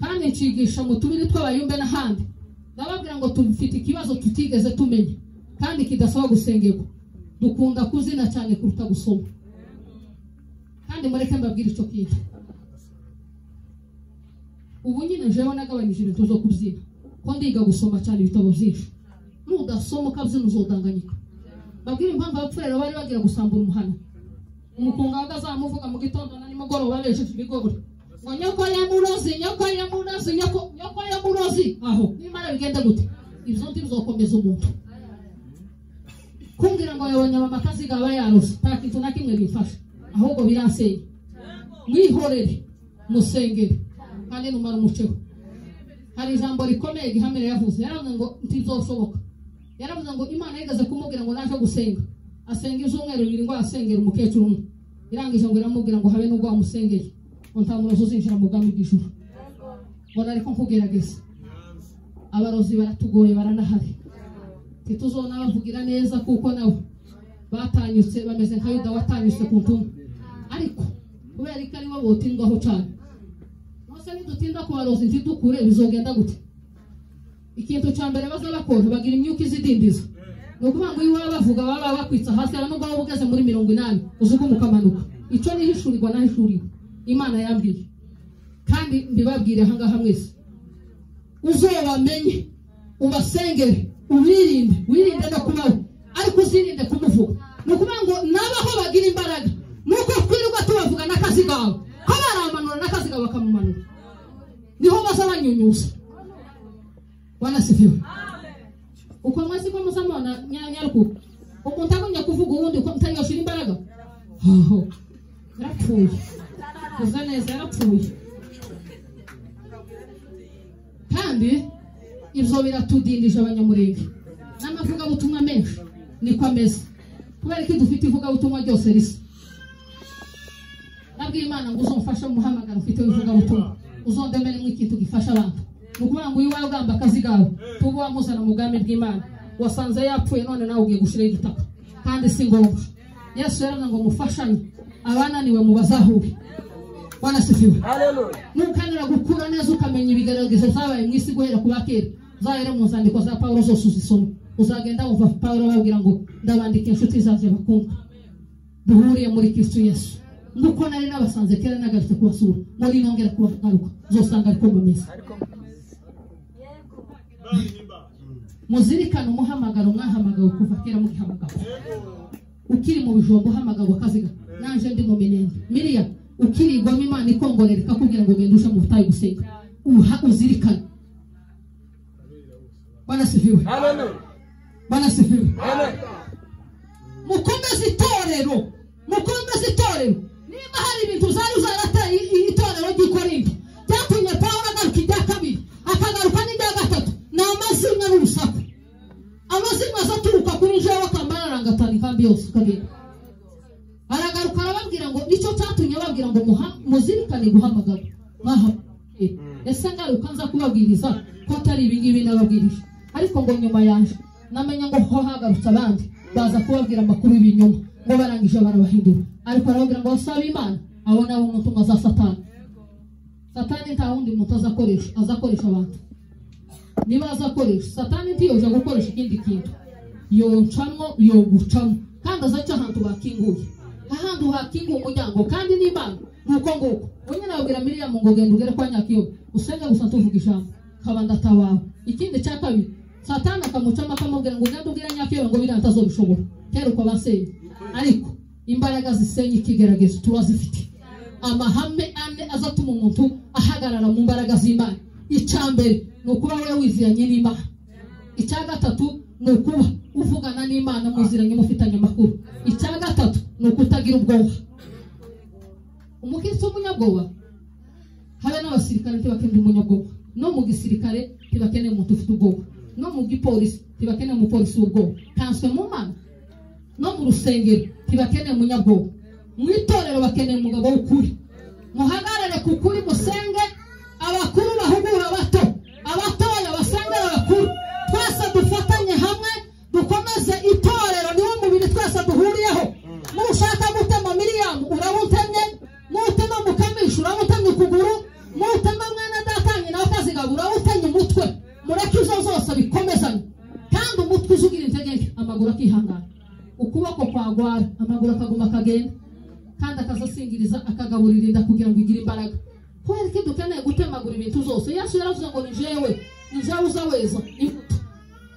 kandi ncigisha mu tubiri tw'abayumbe n'ahandi, ndababwira ngo tufite ikibazo tutigeze tumenya kandi kidasaba gusengerwa. Dukunda kuzina cyane kuruta gusoma. Kandi mureke mbabwire icyo kintu. Ubu nyine jewe nagabanyije ibintu zo kubyina, ko ndiga gusoma cyane ibitabo byinshi. Nudasoma ukabyina uzodanganyika. Babwire impamvu abapfurero bari bagira gusambura umuhana. Umukunga wagazamuvuga mu gitondo na nimugoroba besheje ibigori ngo nyoko ya murozi, nyoko ya murozi, nyoko ya murozi. Aho nimara bigenda gute? Ibyo ntibizokomeza umuntu. Kumbwira ngo yabonye mama Kazigaba yarose, nta kintu na kimwe bimfasha, ahubwo biransenya. Mwihorere, musengere, kandi numara umuceho. Hari ijambo rikomeye Gihamire yavuze, yaravuze ngo ntibizoshoboka. Yaravuze ngo Imana yigeze kumubwira ngo naje gusenga, asenga ibyumweru bibiri ngo asengere umukecuru umwe. Irangije ngo iramubwira ngo habe nubwo wamusengeye, ngo nta murozi uzinjira mu bwami bw'ijuru. Mbona ariko nkugerageza. Abarozi baratugoye, baranahari. Ntituzona bavugira neza kuko nabo batanyutse, bameze nka Yuda watanyutse ku ntumwa. Ariko kubera ko aribo botindwaho cyane, nose nidutinda ku barozi ntidukure, bizogenda gute? Ikintu cya mbere baza bakora, bagira imyuka izidindiza. Ni ukuvuga ngo iyo baba bavuga baba bakwitsa hasi, hari nubwo waba ugeze muri 80 uzuka ukamanuka. Icyo nihishurirwa nahishuriwe, Imana yambwiye, kandi mbibabwire aha ngaha mwese, uzobamenye, ubasengere, ubirinde, wirinde no kubaho, ariko uzirinde kumuvuga. Ni ukuvuga ngo nabaho bagira imbaraga, nuko twirirwa tubavuga n'akazi kawe, ko baramanura n'akazi kawe bakamumanura, niho baza banyunyuza. Bwana asifiwe. Uko mwese ko muzamubona nyarukuko, umuntu agumye kuvuga uwundi uko mutayoshira imbaraga, aho yarapfuye, kuza neza yarapfuye. Kandi ibyo biratudindije Abanyamurenge n'amavugabutumwa menshi niko ameze, kubera ko dufite ivugabutumwa ryose risa. Nabwiye Imana ngo uzomfashe umuhamagaro ufite ivugabutumwa, uzondemeremo ikintu gifasha abantu. Ni ukuvuga ngo uyu wawe ugamba akazi kawe, tuba wamuzana mu bwami bw'Imana, wasanze yapfuye none nawe ugiye gushiraho igitaka, kandi si ngombwa. Yesu yaravuze ngo mufashanye, abananiwe mubazahure. Bwana asifiwe. Haleluya. Nukanira gukura neza ukamenya ibigaragazo byabaye mu isi guhera ku bakera, uzahera mu nzandiko za Pawulo zose uzisoma, uzagenda wumva Pawulo ababwira ngo ndabandika inshuti zanjye bakundwa, duhuriye muri Kristo Yesu, nuko nari nabasanze kera nagarutse kubasura, muri nongera kubagaruka, uzosanga ariko bameze. Muzirikane umuhamagaro mwahamagawe kuva kera mugihamagawe. Ukiri mu bijombo uhamagawe Kaziga, nanje ndi mu Minembwe. Miriya ukirigwamo Imana ikongorera ikakubwira ngo genda uje mu butayu gusenga, uzirikane. Bwana asifiwe. Haleluya. Bwana asifiwe. Amen. Mukomeze itorero, mukomeze itorero. Niba hari ibintu zari zarateye itorero ry'i Korinto byatumye Pawulo agaruka irya kabiri, akagaruka n'irya gatatu, ni amazimwe n'urusaku. Amazimwe azaturuka kuri jewe akambara arangatana inkambi yose ukagenda. Aragaruka arababwira ngo nicyo cyatumye ababwira ngo muzirikane guhamagara. Ese ngaruka nza kubabwiriza ko atari ibi ngibi nababwirije, ariko ngo nyuma yanje namenye ngo ho hagarutse abandi baza kubabwira amakuru y'ibinyoma, ngo barangije barabahindura. Ariko arababwira ngo basabe Imana, abo nabo umutumwa za Satani. Satani nta wundi muntu azakoresha, azakoresha abantu. Niba azakoresha Satani ntiyoja gukoresha ikindi kintu, yoncamwo yogucamwo, kandi azaca ahantu bakinguye, ahantu hakinguye umuryango. Kandi n'Imana nuko nguko unyine ababwira Miriyamu ngo genda ugere kwa Nyakiyobe usenge gusa tuvuga ijambo kaba ndatabawe. Ikindi cya kabiri, Satani akamucamo akamubwira ngo ugende ubwire Nyakiyobe ngo biriya ntazobishobora, kera uko basenye. Ariko imbaraga zisenya ikigeragezo turazifite. Amahame ane azatuma umuntu ahagarara mu mbaraga z'Imana. Icya mbere ni ukuba wowe wiziranye n'Imana. Icya gatatu ni ukuba uvugana n'Imana muziranye mufitanye amakuru. Icya gatatu ni ukutagira ubwoba. Umukristo w'umunyabwoba, habe n'abasirikare ntibakeneye umunyabwoba, no mu gisirikare ntibakeneye umuntu ufite ubwoba, no mu gipolisi ntibakeneye umupolisi w'ubwoba, kanswe mu Mana, no mu rusengero ntibakeneye umunyabwoba, mu itorero bakeneye umugabo w'ukuri. Muhagarare ku kuri, musenge, abakuru bahugura abato, abatoya basengera abakuru, twese dufatanye hamwe dukomeze itorero, niwo mubiri twese duhuriyeho. Nushaka gutema Miriyamu urabuntemye, nutema Mukamisha urabutemye ukuguru, nutema mwene data nyina wa Kazigaba urabutemye umutwe. Mureke izo zose bikomezanye, kandi umutwe uzugira intege nke, amaguru akihangana, ukuboko kwagwara, amaguru akaguma akagenda, kandi akazasingiriza akagaburira inda kugira ngo igire imbaraga. Kubera ko dukeneye gutemagura ibintu zose. Yesu yaravuze ngo ni jewe, ni jewe uzaweza imbuto,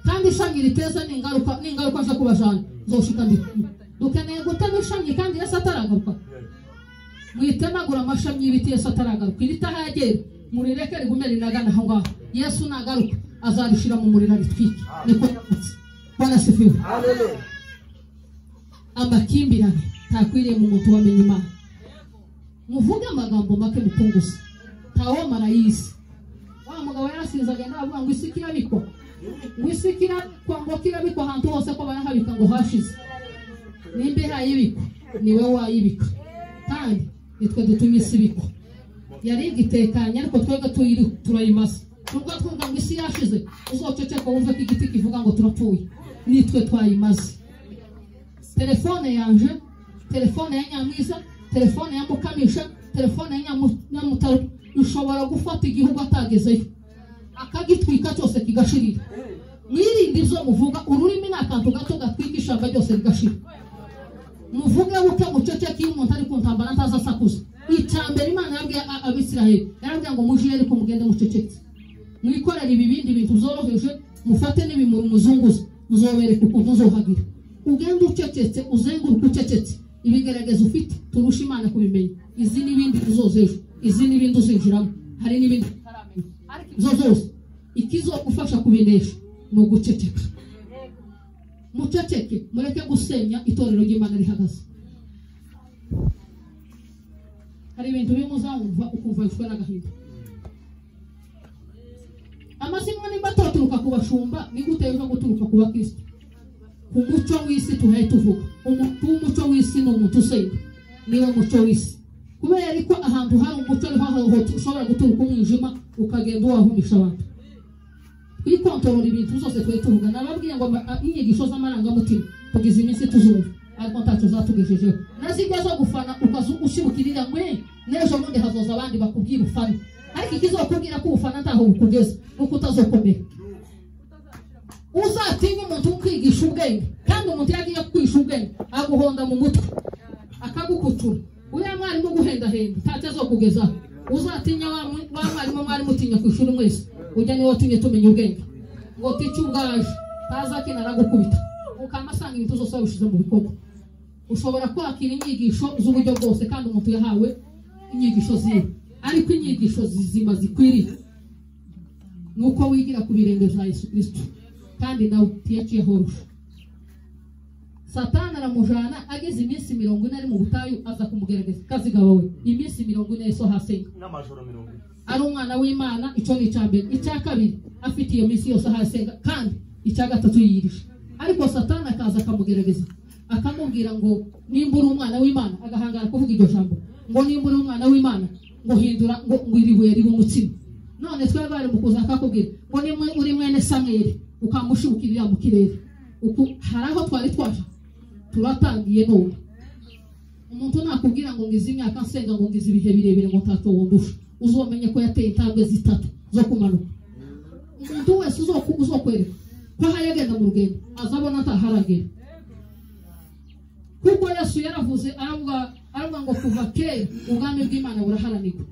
kandi ishami riteza n'ingaruka, n'ingaruka zo kubajana zoshika ndi. Dukeneye gutema ishami kandi Yesu ataragaruka. Mwitemagura amashami y'ibiti Yesu ataragaruka. Iritahagera murireke rigume rinagana aho ngaho. Yesu nagaruka azarishira mu muriro aritwike. Niko yavutse. Bwana asifiwe. Haleluya. Amakimbirane ntakwiriye mu muntu wamenye Imana. Muvuge amagambo make mupunguze. Ntawamara y'isi. Wa mugabo yarasinze agenda avuga ngo isi kirabikwa. Ngo isi kirabikwa, ngo kirabikwa ahantu hose ko barahabika ngo hashize. Nimba irayibikwa niwe wayibika. Kandi nitwe dutumye isi ibikwa. Yari igitekanye ariko twebwe turayimasa. Nubwo twumva ngo isi yashize, uzoceceka wumve ko igiti kivuga ngo turapfuye. Nitwe twayimaze. Telefone yanje, telefone ya Nyamwiza, telefone ya Mukamisha, telefone ya Nyamutaro ushobora gufata igihugu atagezeyo akagitwika cyose kigashirira. Mwirinde ibyo muvuga, ururimi ni akantu gato gatwika ishyamba ryose rigashira. Muvuge buke muceceke, iyo umuntu ari ku ntambara ntaza asakuza. Icya mbere Imana yabwiye Abisiraheli, yarabwiye ngo muje ariko mugende muceceke, mwikorere ibibindi bintu byoroheje, mufate n'ibimuri muzunguze, muzobereka ukuntu uzohagira. Ugende ucecetse, uzenguruke ucecetse, ibigerageza ufite turusha Imana kubimenya. Izi n'ibindi uzoza ejo, izi n'ibindi uzinjiramo, hari n'ibindi utaramenya. Ariko ibyo zose ikizogufasha kubinesha ni uguceceka. Muceceke, mureke gusenya itorero ry'Imana rihagaze. Hari ibintu bimwe uzumva ukumva wishwe n'agahinda. Amazimwe nimba atoturuka ku bashumba, ni gute yeva guturuka ku bakristo? Ku muco w'isi tuhaye tuvuga. Umuco w'isi ni umuntu usenga, niwe muco w'isi. Kubera ko ahantu hari umuco niho ushobora guturuka umwijima ukagenda wahumisha abantu. Twikontorora ibintu zose twe tuvuga. Nababwiye ngo inyigisho z'amarangamutima kugeza iminsi tuzumva, ariko ntacyo zatugejejeho. Nazijya zo gufana ukazu ushibukirira mwe, n'ejo bundi hazoza abandi bakubwira ufana. Ariko ikizokubwira ko ufana ntaho bukugeza nuko utazokomera. Uzatinye umuntu ukwigisha ubwenge, kandi umuntu yagiye kwigisha ubwenge aguhonda mu mutwe akagukucura. Uriya mwarimu guhendahenda ntacyo azokugezaho. Uzatinya wa mwarimu mwari mutinya ku ishuri mwese, ujya niwe watumye tumenya ubwenge. Ngo tice ubwaje taza kina aragukubita, ukamasanga ibintu zose wabishize mu bikorwa. Ushobora kwakira inyigisho z'uburyo bwose kandi umuntu yahawe inyigisho ziwe, ariko inyigisho zizima zikwiriye nuko wigira ku birenge bya Yesu Kristo, kandi nawe tiyaciye horusha. Satani aramujana ageze iminsi 40 ari mu butayu, aza kumugerageza. Kazigaba we iminsi 40 Yesu hasenga n'amajoro 40 ari umwana w'Imana. Icyo ni icya mbere. Icya kabiri afite iyo minsi yose hasenga, kandi icya gatatu yiyirije. Ariko Satani akaza akamugerageza akamubwira ngo nimba uri umwana w'Imana, agahangara kuvuga iryo jambo ngo nimba uri umwana w'Imana ngo hindura ngo iri buye ribe umutsima. None twe bari mu kuza akakubwira ngo nimwe uri mwene Samweli ukamushibukirira mu kirere. Uku hari aho twari twaje turatangiye none. Umuntu nakubwira ngo ngize imyaka nsenga, ngo ngize ibihe birebire, ngo ntacyo wondusha, uzomenye ko yateye intambwe zitatu zo kumanuka. Umuntu wese uzokwereka ko ahayagenda mu rugendo azabona ataharagera. Kuko Yesu yaravuze aravuga ngo kuva kera ubwami bw'Imana buraharanirwa.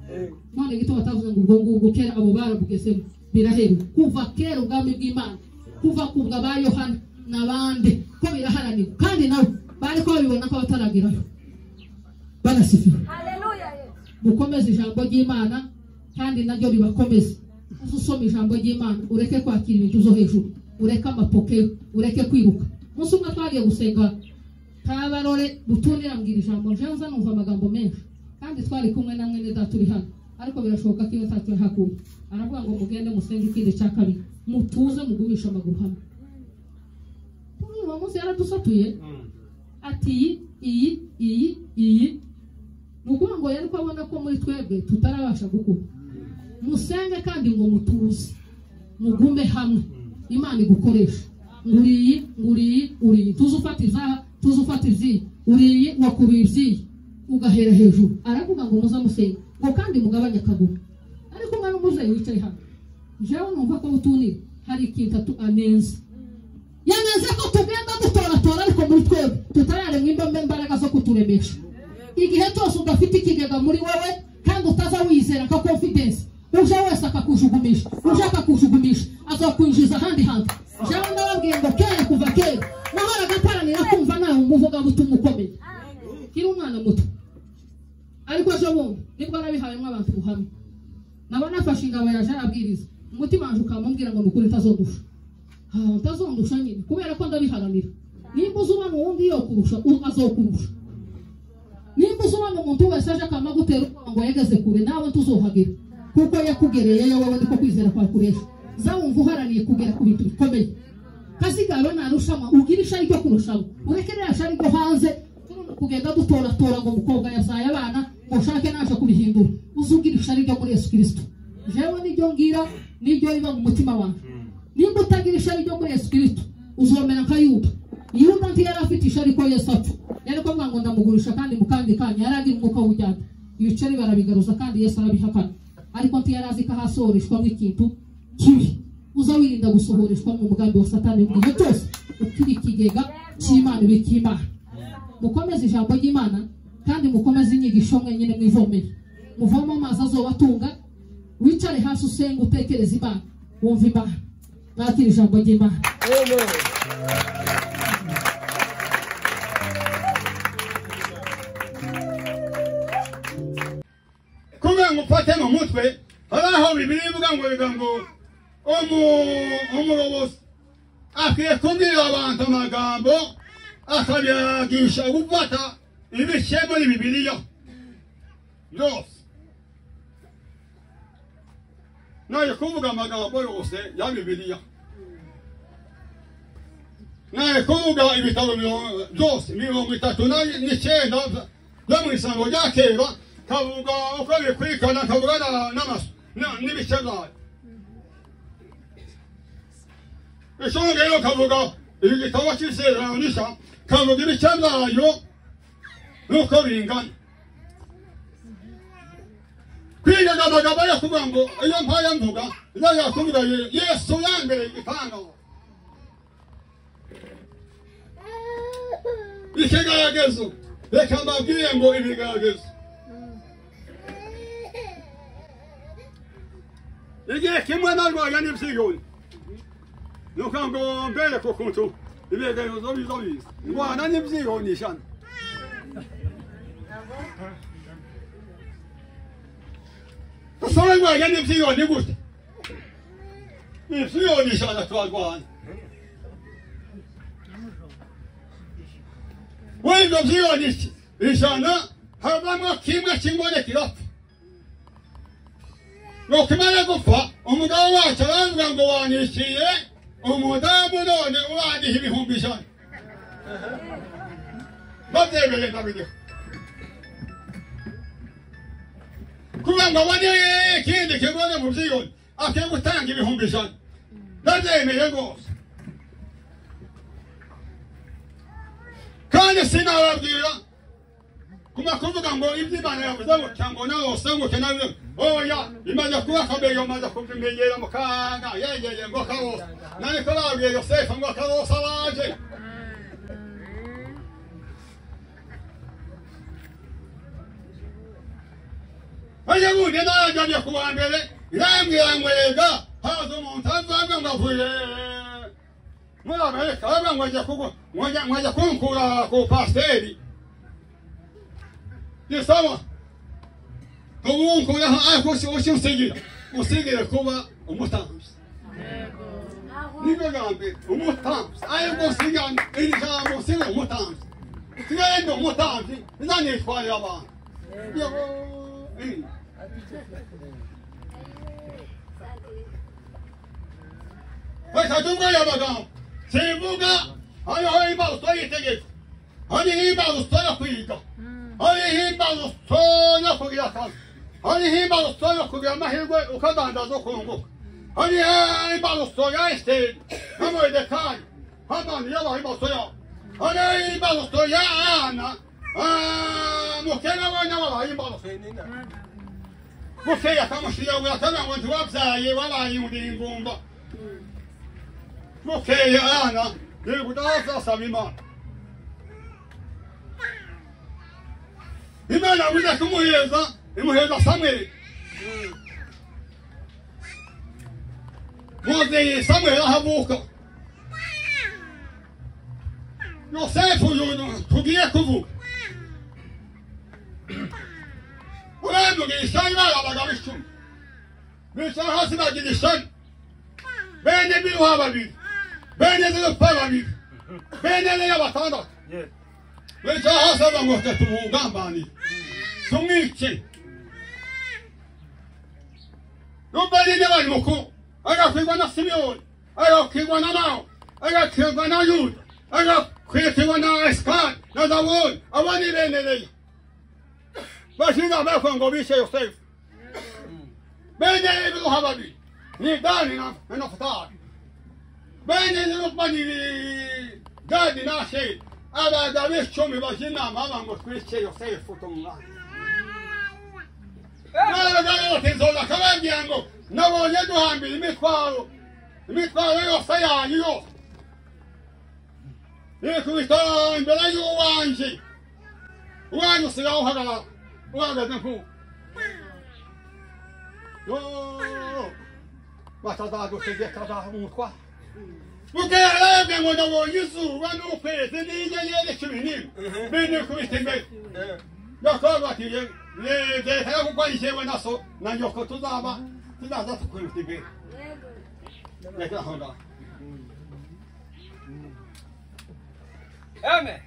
None gito batavuze ngo ubwo ngubwo kera abo barabugezemo biraheruka. Kuva kera ubwami bw'Imana, kuva kubwa ba Yohana n'abandi, ko biraharanirwa, kandi nabo bari ko babibona ko bataragerayo. Banasifiwe. Haleluya. Mukomeze ijambo ry'Imana kandi naryo ribakomeze. Uzusoma ijambo ry'Imana, ureke kwakira ibintu zo hejuru, ureke amapokero, ureke kwiruka. Umunsi umwe twagiye gusenga Kabarore butunira mbwira ijambo, nje numva amagambo menshi, kandi twari kumwe na mwene data uri hano, ariko birashoboka ko iyo ntacyo hakuye. Aravuga ngo mugende musenge ikindi cya kabiri, mutuze mugumisha amaguru hamwe. Uwo munsi yaradusatuye ati iyi iyi iyi. Ni ukuvuga ngo yari ko abona ko muri twebwe tutarabasha gukura. Musenge kandi ngo mutuze, mugume hamwe, Imana igukoresha. Nguriyi nguriyi uriyi, tuze ufata izaha, tuze ufata iziyi, uriyi wakubiye ibyiyi, ugahera hejuru. Aravuga ngo muze musenga, ngo kandi mugabanye akaguru. Ariko umwana w'umuzeyi wicaye hano, jewe numva ko butunira hari ikintu anenze. Yanenze ko tugenda dutoratora, ariko muri twebwe tutararemwa imbaraga zo kuturemesha. Igihe cyose udafite ikigega muri wowe kandi utaza wizera nka confidence, uje wese akakujugumisha, uje akakujugumisha, azakwinjiza ahandi hantu. Jewe ndababwiye ngo kera kuva kera nahoraga mparanira kumva nawe umuvugabutumwa ukomeye kiri umwana muto. Ariko ejo bundi nibwo nabihayemo abantu ubuhamya, nabona afashe ingabo yaje arabwiriza, umutima wanje ukamubwira ngo nukuri ntazondusha. Ntazondusha nyine kubera ko ndabiharanira. Nimba uzubona uwundi yokurusha azokurusha. Nimba uzubona umuntu wese aje akamagutera ubwoba ngo yageze kure nawe ntuzohagera kuko yakugereyeyo wowe niko kwizera kwakuresha. Zawumva uharaniye kugera ku bintu bikomeye. Kazigaro narushama ugira ishari ryo kurushaho. Ureke ririya shari ryo hanze kugenda dutoratora ngo umukobwa yazaye abana ngo ushake naje kubihindura. Uzugira ishari ryo muri Yesu Kristo. Jewe niryo ngira niryo riba mu mutima wanjye. Nimba utagira ishari ryo muri Yesu Kristo uzomera nka Yuda. Yuda ntiyari afite ishari ko Yesu apfa. Yari kuvuga ngo ndamugurisha kandi mukandi kanya yari agira umwuka w'ubujyana. Ibiceri barabigaruza kandi Yesu arabihakana. Ariko ntiyari azi ko ahasohoreshwamo ikintu kibi. Uza wirinda gusohoreshwa mu mugambi wa Satani w'igihe cyose ukiri ikigega cy'Imana ibika Imana. Mukomeze ijambo ry'Imana kandi mukomeze inyigisho mwenyine mwivomere. Muvome amazi azobatunga, wicare hasi usenge utekereze Imana, wumve Imana. Mwakire ijambo ry'Imana. Kugira ngo ufate mu mutwe hari aho Bibiliya ivuga ngo biga ngo umuyobozi akwiye kubwira abantu amagambo akabigisha gufata ibice muri Bibiliya byose. Naje kuvuga amagambo yose ya Bibiliya, naje kuvuga ibitabo byose 39 byo mu Isezerano rya Kera, kavuga uko bikurikirana, kavuga n'ibice byayo. Ishongero kavuga igitabo cy'Isezerano Rishya, kavuga ibice byayo n'uko bingana. Kwiga amagambo yo kuvuga ngo iyo mpaye mvuga izajya kuvuga Yesu yambereye igitangaza. Ikigeragezo, reka mbabwire ngo ibigeragezo. Igihe kimwe narwaye n'ibyiyoni, nuko ngo mbereke ukuntu ibigeragezo biza biza. Ndwana n'ibyiyoni 100. Usanga ndwaye n'ibyiyoni gute? Ibyiyoni 100 turarwana. Wenda byiyoni 100 havamo kimwe kingone kirapfa. Nuko imara gupfa umugabo wacu aravuga ngo wanishyuye umudamu none urandiha 100,000. Babyemeye ndabiriho. Kugira ngo abone ikindi kigone mu byiyoni akwiye gutanga 100,000. Ndabyemeye rwose. Kandi sinababwira kuma kuvuga ngo iby'Imana yavuze gutya ngo nawe usenguke nawe oya imaze kuba akabeyo maze kubimenyera mu kanya yegeye ngo karosa nani ko babwiye Yosefu ngo karosa baje. Ejo bundi narajyanye ku wa mbere irambwira ngo yega haza umuntu azaga ngo avuye muri Amerika aravuga ngo ajya kunkura ku pasiteri. Ni sawa tubunkuraho ariko usigira usigira kuba umutambyi. Nibyo bwa mbere umutambyi ariko usiga iri jambo usiga umutambyi sigaye ndi umutambyi bizanitwarira abantu. Reka tuvuge aya magambo simvuga hariho imbarutso y'itegeko, hariho imbarutso yo kwiga, hariho imbarutso yo kugira akazi, hariho imbarutso yo kugira amahirwe ukadandaza ukunguka, hariho imbarutso ya Esiteri na Moridekayi Hamani yabaha imbarutso yabo, hariho imbarutso ya Ana mukena we nawe abaha imbarutso. Bukeye akamushyira akavuga ngo ntiwabyaye wabaye ingumba. Bukeye Ana yego asaba Imana. Imana yabuze kumuheza imuheza Samweli. Muzi Samweli ahavuka. Yosefu tugiye kuvuga. Urambuye ishyari abagabo 10 bicara hasi bagira ishyari. Bene Biluha 2, bene Zilupa 2, Bene Leya batandatu bicara hasi bavuga ngo reka tumugambanire tumwice. Rubeni ni bari mukuru, agakwirwa na Simiyoni, agakwirwa na Lawi, agakwirwa na Yuda, agakwirwa na Esikari na Zabuloni. Abo ni bene Leya bashinga bavuga ngo bishe Yosefu. Bene Biluha babiri ni Dani na Nafutali. Bene Zilupani ni Gadi na Asheri. Abagabo 10 bajya inama bavuga ngo twice Yosefu tumwana. N'abagabo akababwira ngo nabonye duhambira imitwaro yose yanyu yose nikubita imbere y'uwanjye, uwanjye usigaye uhagarara uhagaze nk'uwo batazagutegeka umutwaro. Bukeye arababwira ngo nabonye izuba n'ukwezi n'inyenyeri 11 binikubita imbere. Yakobo ati leta yo gukora icyewe na so na nyoko tuzaza tukubita imbere. Reka aho ngaho. Amen.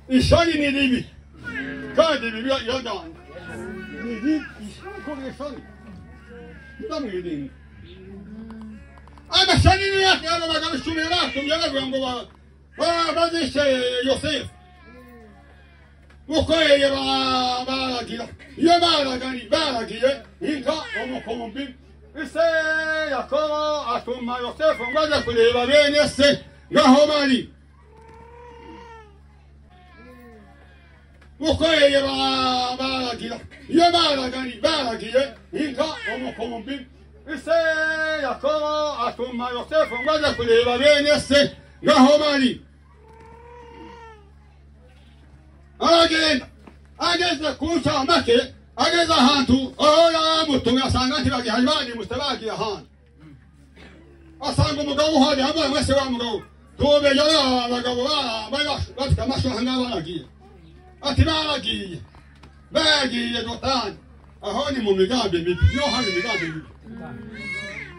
Ishari ni ribi kandi bibi yajyanye ni ribi ishari ishari ndamwirinda. Amashani ni yake aba bagabo 10 batumye bavuga ngo bazishe Yosefu. Bukeye baragira iyo baragiye inka umukumbi. Ise Yakobo atuma Yosefu ngo aje kureba bene se ngaho bari. Bukeye baragira iyo baragiye inka umukumbi. Ise Yakobo atuma Yosefu ngo aje kureba bene se ngaho bari. Aragenda ageze ku ncamake, ageze ahantu aho yamutumye asanga ntibagihari, barimutse bagiye ahandi. Asanga umugabo uhari hamwe mwese wa mugabo tubeyo abagabo bafite amasho aha ngaha baragiye. Ati bagiye Dotani. Aho ni mu migambi mibi, niho hari imigambi mibi.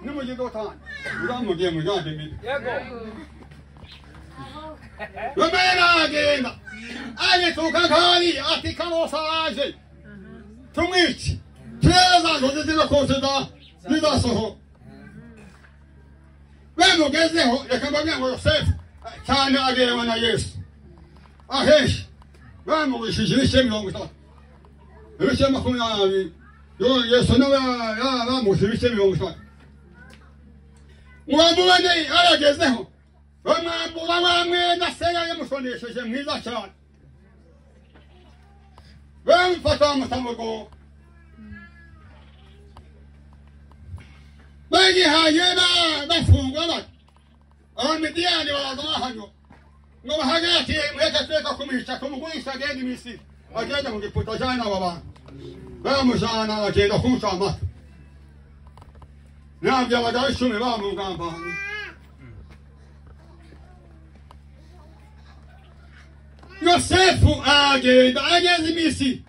Nimujye Dotani muzamugiye mu migambi mibi. Bamwe aragenda agituka nkari ati karosa aje tumwice turebe za nzozi ziba kose zizasohoka. Bamugezeho reka mbabwire ngo Yosefu cyane agerewe na Yesu ahenshi bamugurishije ibice 30, ibice 20. Yesu nawe bamugurishije ibice 30. Ngo bamubone aragezeho bamwambura wa mwenda se yamusonesheje mwiza cyane, bamufata bamuta. Bagihaye bafungwa bati Abamidiyani baraza bahanyura ngo bahagati mureke tweka kumwica tumugurisha agende Misiri, agende mu Egiputa ajyane aba bantu. Bamujyana agenda kunca amata. Nabyo abagabo 10 bamugambaniye. Yosefu agenda ageze i Misiri,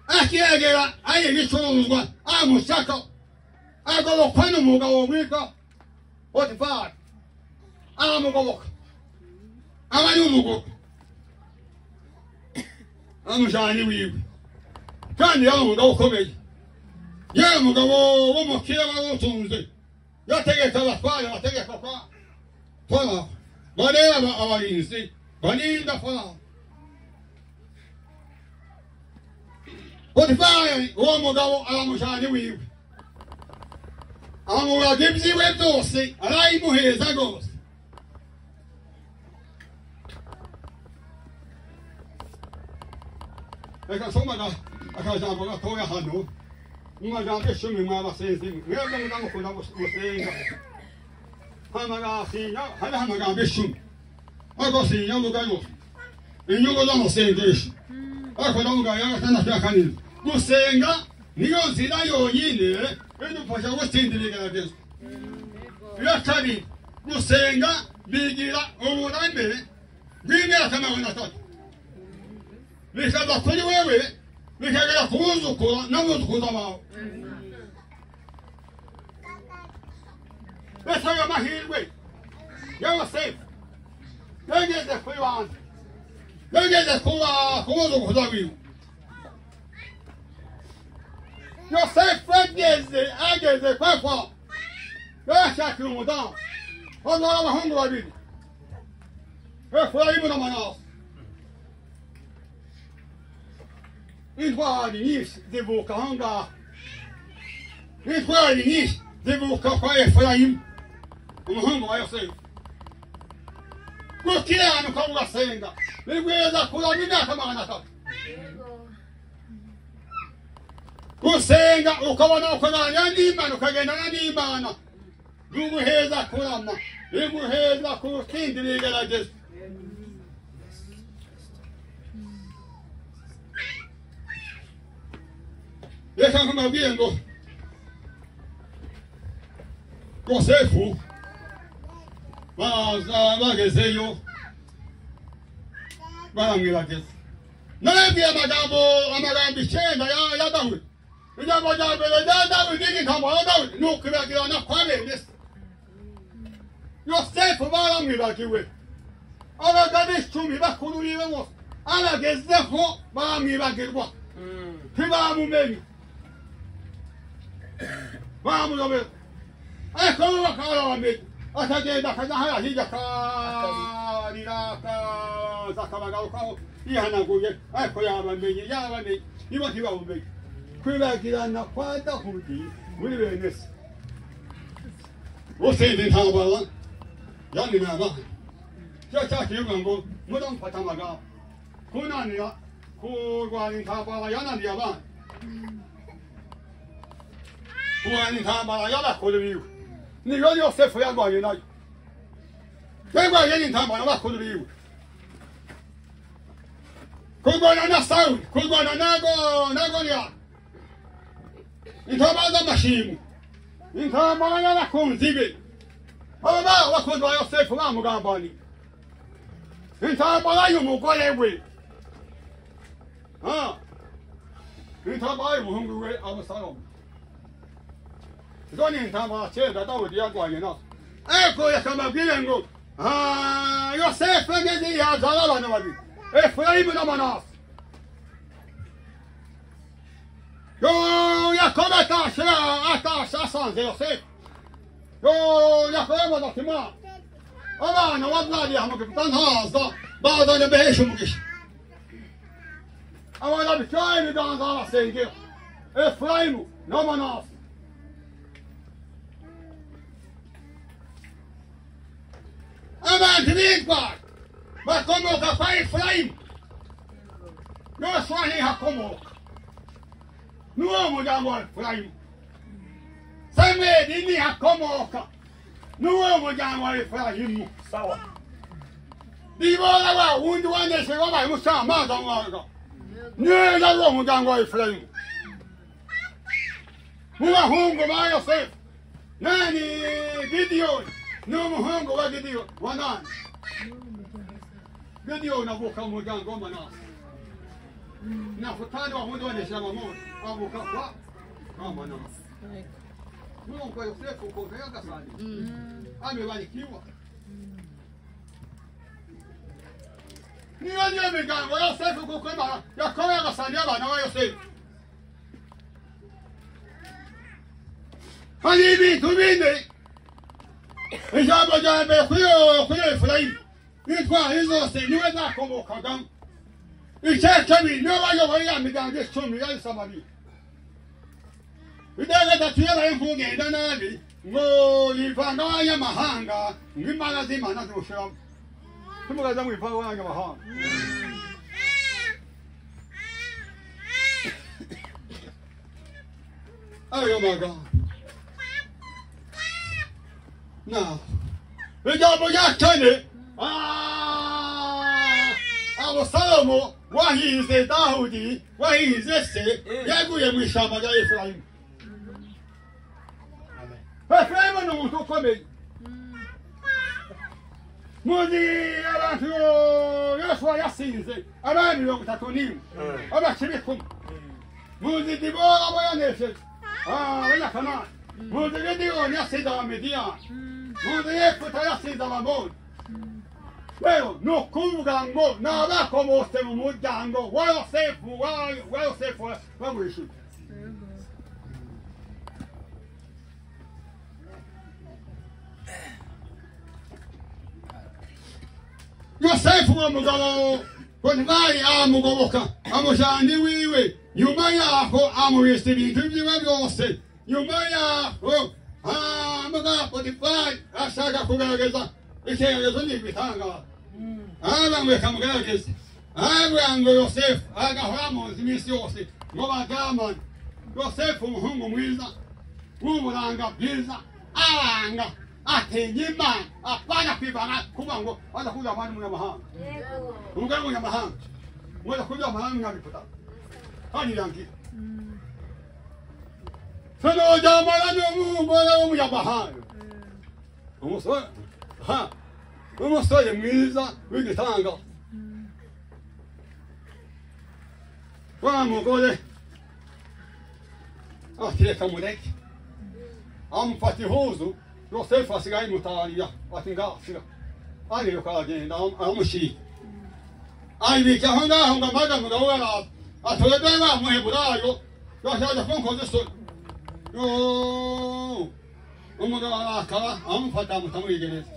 akihagera ari ibicuruzwa amushaka agobokwa n'umugabo witwa Potifari. Aramugoboka aba ari umugabo amujyana iwiwe, kandi yari umugabo ukomeye, yari umugabo w'umukire wari utunze. Yategeka abatware, bategeka kwa Farawo, bareba abarinzi barinda Farawo. Potifari uwo mugabo aramujyana iwiwe, amuraga ibyiwe byose arayimuheza rwose. Reka nsome akajambo gatoya hano mu majambo 10 mwabasenzi mwebwe muzamukunda gusenga. Hariho amagambo 10 ariko sinyavuga yose, inyungu z'amasengesho ariko ndavuga ya gatandatu ya karindwi. Gusenga niyo nzira yonyine idufasha gutsinda ibigeragezo. Iya kabiri, gusenga bigira uburambe bw'imyaka 300, bikava kuri wewe bikagera ku buzukuru n'abuzukuruza bawe. Ese ayo mahirwe Yosefu yageze kuri bande, yageze kuba kubuzukuza wiwe. Yosefu ageze kwa yashakira umudamu abyara abahungu babiri, Efurayimu na Manase. Intwari nyinshi zivuka aho ngaho, intwari nyinshi zivuka kwa Efurayimu umuhungu wa Yosefu. Gukiranuka ugasenga ni bwiza kurama imyaka 300. Gusenga ukabona ukaganira n'Imana, ukagendana n'Imana, biguheza kurama, biguheza gutsinda ibigeragezo. Reka nkubabwire ngo Yosefu baza bagezeyo baramwibageza. Narabwiye amagambo 9 ya Dawidi. Ijambo rya mbere rya Dawidi n'intambara ya Dawidi ni ukwibagirana kwa bene se. Yosefu baramwibagiwe, abagabo 10 bakuru biwe bose abagezeho baramwibagirwa, ntibamumenye, bamuyobera. Ariko bo bakaba babamenye, akagenda akajya hariya hirya akarira akaza akabagarukaho yihanaguye, ariko yabamenye, niba ntibamumenye. Kwibagirana kwa Dawudi muri bene se. Utsinda intambara yananiye abana, cyo cyakivuga ngo mudamufata amagambo. Kunanira kurwana intambara yananiye abana, kurwana intambara y'abakuru biwe niyo Yosefu yarwanye nayo. Yarwanye n'intambara y'abakuru biwe, kurwana na Sawuli, kurwana na Goliyati, intambara z'amashimwe, intambara y'abakunzi be. Aba bakunzi ba Yosefu bamugambaniye, intambara y'umugore we, intambara y'umuhungu we Abusalomu. Izo ni intambara 9 Dawidi yarwanye nazo. Ariko reka mbabwire ngo Yosefu ageze yabyara abana babiri, Efurayimu na Manase. Yakobo atashe asanze Yosefu. Yakobo amubaza ati mwana, abana wabyariye aha mu Egiputa ntaza, bazanye mbaheshe umugisha. Abana bitwaye ibiganza babasengera, Efurayimu na Manase. Abantu b'intwari bakomoka kwa Efurayimu, Yosuwa ntihakomoka, n'uwo muryango wa Efurayimu. Samweli ntihakomoka, n'uwo muryango wa Efurayimu. Sawa. Dibora wa wundi wanesheje wabaye umucamanza mwaga neza uwo muryango wa Efurayimu. Mu bahungu ba Yosefu nani Gidiyoni ni umuhungu wa Gidiyoni wa nani? Gidiyoni avuka mu muryango wa Manase. Nafutali wa wundi wanesheje Abamori avuka kwa Manase. Mungu wa Yosefu ukuntu yagasaniye amebarikiwa. Niyo niyo miryango ya Yosefu kuko Imana Yakobo yagasaniye abana ba Yosefu. Hari ibintu bine, ijambo rya mbere kuri Efurayimu intwari zose niwe zakomokagamo. Icya kabiri niwe bayoboye ya miryango 10 ya Samariya. Icya gatatu yabaye nk'ugenda nabi ngo yivanga abanyamahanga ngo imbaraga z'Imana zimushiramo. Ntimukaze mwivanga abanyamahanga. Ayo magambo. Na ijambo rya kane, Abusalomu wahize Dawudi, wahize se, yaguye mu ishyamba rya Efurayimu. Efurayimu ni umuntu ukomeye. Muzi abantu Yosuwa yasinze abami 31 abakiri kumwe. Muzi Dibora abo yanesheje abanyakanani. Mu nzu Gideyoni yasize Abamidiyani, mu nzu Yefuta yasize Abamoni. Rero ni ukuvuga ngo ni abakomotse mu muryango wa Yosefu, wa Yosefu bagurishije. Yosefu uwo mugabo Potifari aramugoboka, amujyana iwiwe. Nyuma yaho amubitsa ibintu byiwe byose. Nyuma yaho mugabo Potifari ashaka kugaragaza ikigeragezo ni ibitangaza. Arabamureka amugerageze, arababwira ngo Yosefu agahora mu nzu iminsi yose ngo baryamane. Yosefu umuhungu mwiza w'uburanga bwiza, aranga atinya Imana, apana kwivana kuvuga ngo aza kurya abandi umunyamahanga, umugore w'umunyamahanga ngo aza kurya amahanga mwabikuta kandi irangira. Sinoryamana n'umugore w'umunyamahanga, umusore ha umusore mwiza w'igitanga. Wa mugore ati reka mureke, amufata ihuzu. Yosefu asigaye imutariya, ati ngaho siga, ariruka aragenda aramushyira, ayibika aho ngaho ngo amaze umugabo we araza, ati urebe wa Muheburayo yashaje kunkoza isoni. Umugabo arakara amufata amuta muri gereza.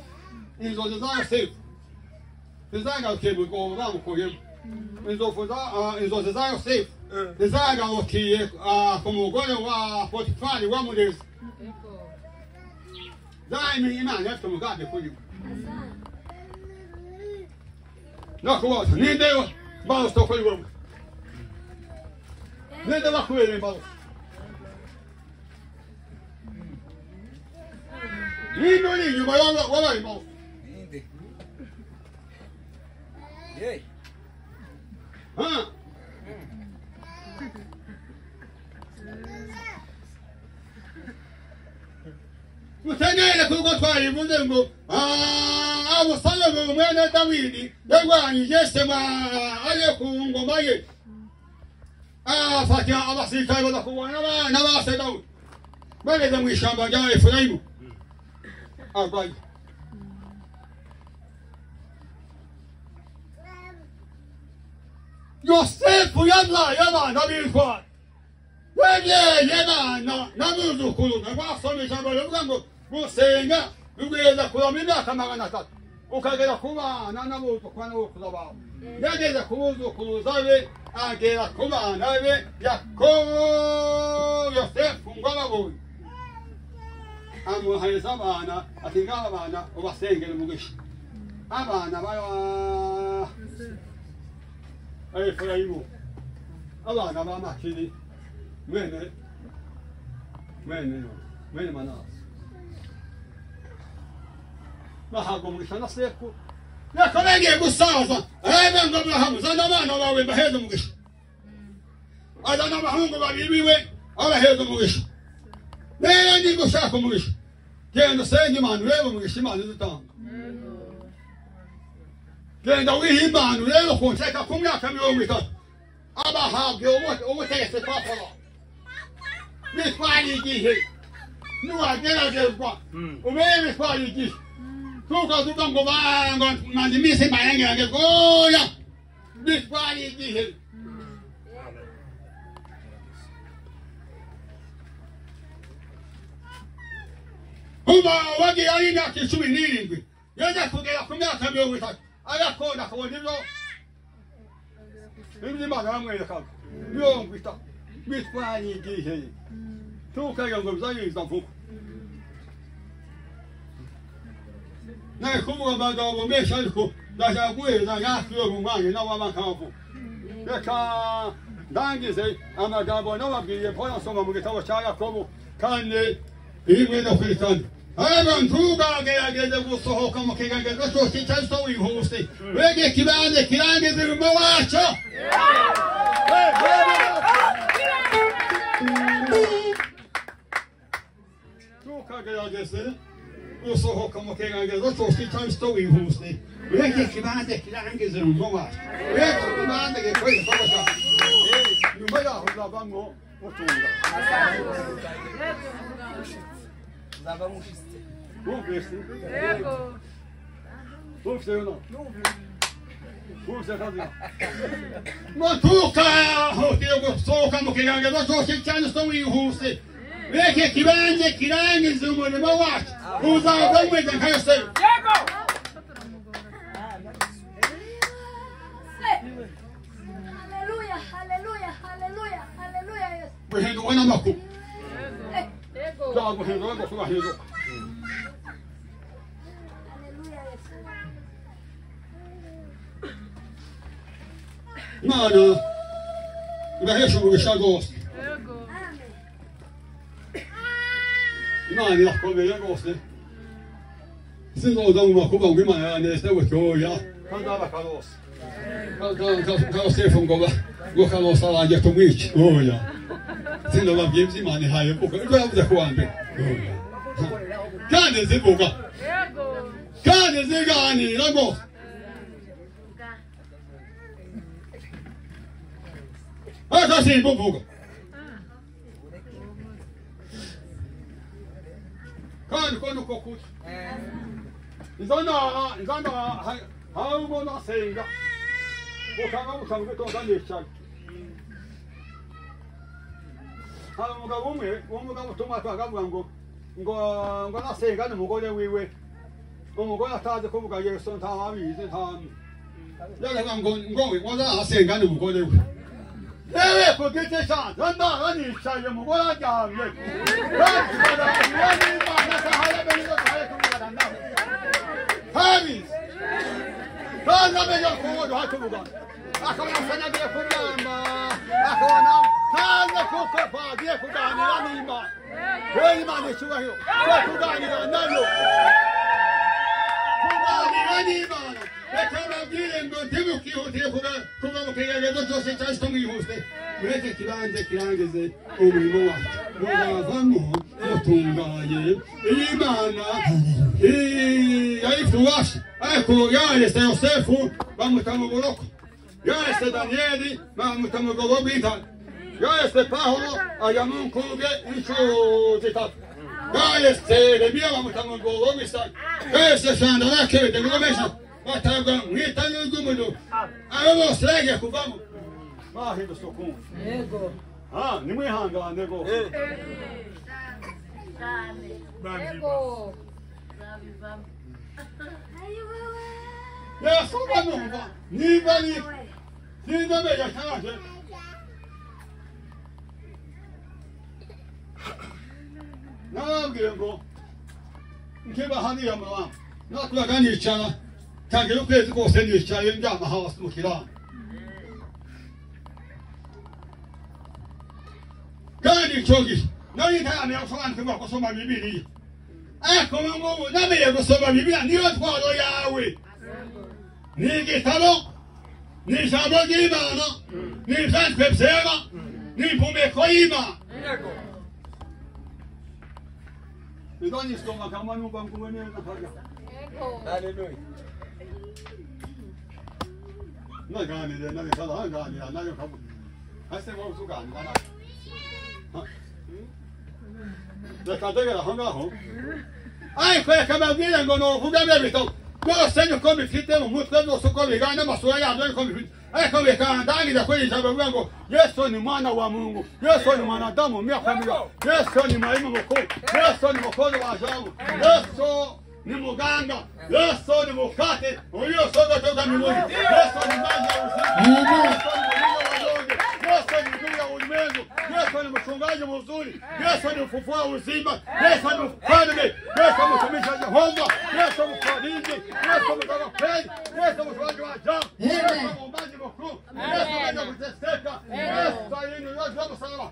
Inzozi za Yosefu zizagarukiye mu rwobo bamukuyemo. Inzozi za Yosefu zizagarukiye ku mugore wa Potifari wamureze. Daima Imana ifite umugambi kuri we. Nakubaza ninde mbarutso kuri wowe? Ninde wakubereye imbarutso? Ninde uri inyuma wabaye imbarutso? Ninde? Yeee. Musenere kuko twabivuze ngo Abusalomu mwene Dawidi yarwanyije se aje ku ngoma ye, afata abasirikare baza kurwana n'aba se Dawidi, bageze mu ishyamba rya Efurayimu arwaye. Yosefu yabyaye abana b'intwari, yabyaye abana n'abuzukuru. Basoma ijambo rivuga ngo gusenga bigwiza kurama imyaka 300 ukagera ku bana n'abuzukuru n'abukuza bawe. Yageze ku buzukuruza be, agera ku bana be Yakobo. Yosefu ngo ababonye amuhereza abana, ati ngaba abana ubasengere umugisha. Abana ba Efurayimu, abana ba Makiri mwene mwene Manase bahabwa umugisha na sekuru. Yakobo yagiye gusaza, aravuga ngo Aburahamu zana abana bawe mbaheze umugisha. Azana abahungu babiri biwe abaheze umugisha. Rero niba ushaka umugisha, genda usenge Imana urebe umugisha Imana izatanga. Genda wihe Imana urebe ukuntu reka ku myaka 30 abahabwe ubutegetsi kwa Farawo. Bitwara igihe, niwageragezwa umenye bitwara igihe. Tukavuga ngo maze iminsi mbaye ngeragezwa, oya, bitwara igihe. Uba wagiye ari imyaka 17 yaje kugera ku myaka 30 agakunda akabona ibyo Imana yamwerekaga 30 bitwara igihe. Tukagira ngo bizayiza vuba. Nari kuvuga amagambo menshi ariko ndashaka guheza yakwiye mu mwanya n'ababankavu. Reka ndangize amagambo nababwiye mpora nsoma mu gitabo cya Yakobo kandi rimwe no kuri kane. Abantu ntukagerageze gusohoka mu kiganiro cyose icyo ari cyo wihuse. Wege ikibanza kirangize umurimo wacyo. Ntukagerageze gusohoka mu kiganiro cyose icyo ari cyo wihuse. Wege ikibanza kirangize umurimo wacyo. Wege ikibanza gikora igikorwa cyawe. Nyuma yaho uzavamo Mutunga Mutuka mu kiganiro cyose cyane so wihuse reke kibanze kirangiza umurimo wacu uzava umeze nka Yosefu. Yego. Haleluya, haleluya, haleluya, haleluya Yesu. Guhinduka n'amakuru. Yego. Guhinduka ngo kubahinduka. Haleluya Yesu. Imana ibahesha umugisha rwose. Yego. Imana irakomeye rwose. Sinzoza mu makuba ngo Imana yaneze gutyoya kandi abakarose. Karosefu ngo ngo karosa arangiye tumwice. Oya. Sinababwiye ibyo Imana ihaye mvuga. Ibyo yavuze ku wa mbere. Oya. Kandi zivuga. Yego. Kandi ziganira rwose. Aka simbuvuga. Kandi ko nuko kuri. Izana ahubwo nasenga. Bukanga busanzwe tonga nicaye. Hari umugabo umwe, uwo mugabo utumwa akavuga ngo ngo ngo nasenga n'umugore wiwe. Umugore atazi kuvuga Yesu ntabizi nta. Yaravuga ngo ngo ngo nasenga n'umugore we. Ewe ku giti cyanjye ndara nicaye umugore aryamye. Habizi. Kandi amenya kuvuga hatuvugana. Akabona asa n'agiye kuryama. Akabona ntazi kuko twagiye kuganira n'Imana. Wowe Imana icyubahiro. Twe kuganira nayo. Kuganira n'Imana. Reka mbabwire ngo ntimukihutire kuva mu kigeregezo cyose cyahise mwihuse. Mureke kibanze kirangize umurimo wacu. Muzavamo mutunganye. Imana yarifite ububasha ariko yarese Yosefu bamuta mu buroko. Yarese Daniyeli bamuta mu rwobo rw'intare. Yarese Pawulo ajya mu nkuge inshuro zitatu. Yarese Yeremiya bamuta mu rwobo rw'isari. Yarese Shandarake Bedenego batabwa mu itanura ry'umuriro. Abo bose bagiye kuvamo bahindutse ukundi. Yego. Nimwihangane rwose. Yego. Yesu banumva niba ari sinzamenya cyaje. Narababwiye ngo nkiba hariya muramba nakuraga nicara tangira ukwezi kose nicaye ndyama hasi mu kiraro. Kandi icyo gihe nari ntaramenya gusobanukirwa gusoma Bibiliya. Ariko ngubu namenye gusoma Bibiliya niyo ntwaro yawe. Ni igitabo, ni ijambo ry'Imana, ni ibyanditswe byera, ni impumeko y'Imana. Nzanyisoma kama numva nguwe neza nkarya. Haleluya. Naganira nawe kaganira nawe kavuga. Ese wowe uzuganira nawe. Reka ndegera aho ngaho. Ariko reka mbabwire ngo nuvuga bya bitabo rwose niko bifite mu mutwe byose uko bigana amasura yabyo niko bifite. Ariko bikandangiza kuri ijambo bivuga ngo Yesu ni mwana wa Mungu, Yesu ni mwanadamu miaka mia, Yesu ni mwalimu mkuu, Yesu ni mwokozi wa ajabu, Yesu ni muganga, Yesu ni mukate uliosonga toka mbinguni, Yesu ni maji ya uzima, Yesu ni mlinzi wa wanyonge, Yesu ni nuru ya ulimwengu, Yesu ni mchungaji mzuri, Yesu ni ufufuo wa uzima, Yesu ni mfalme, Yesu ni mtumishi wa Yehova, Yesu ni mfariji, Yesu ni mtoa kweli, Yesu ni mtoaji wa ajabu, Yesu ni muumbaji mkuu, Yesu mwenye kuteseka, Yesu aliinuliwa juu ya msalaba.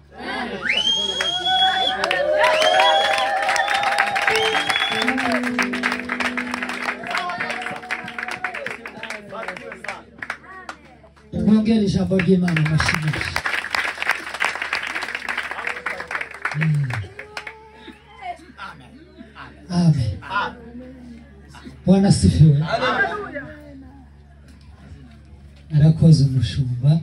Twongere ijambo ry'Imana amashyi menshi. Amen. Bwana asifiwe. Arakoze umushumba.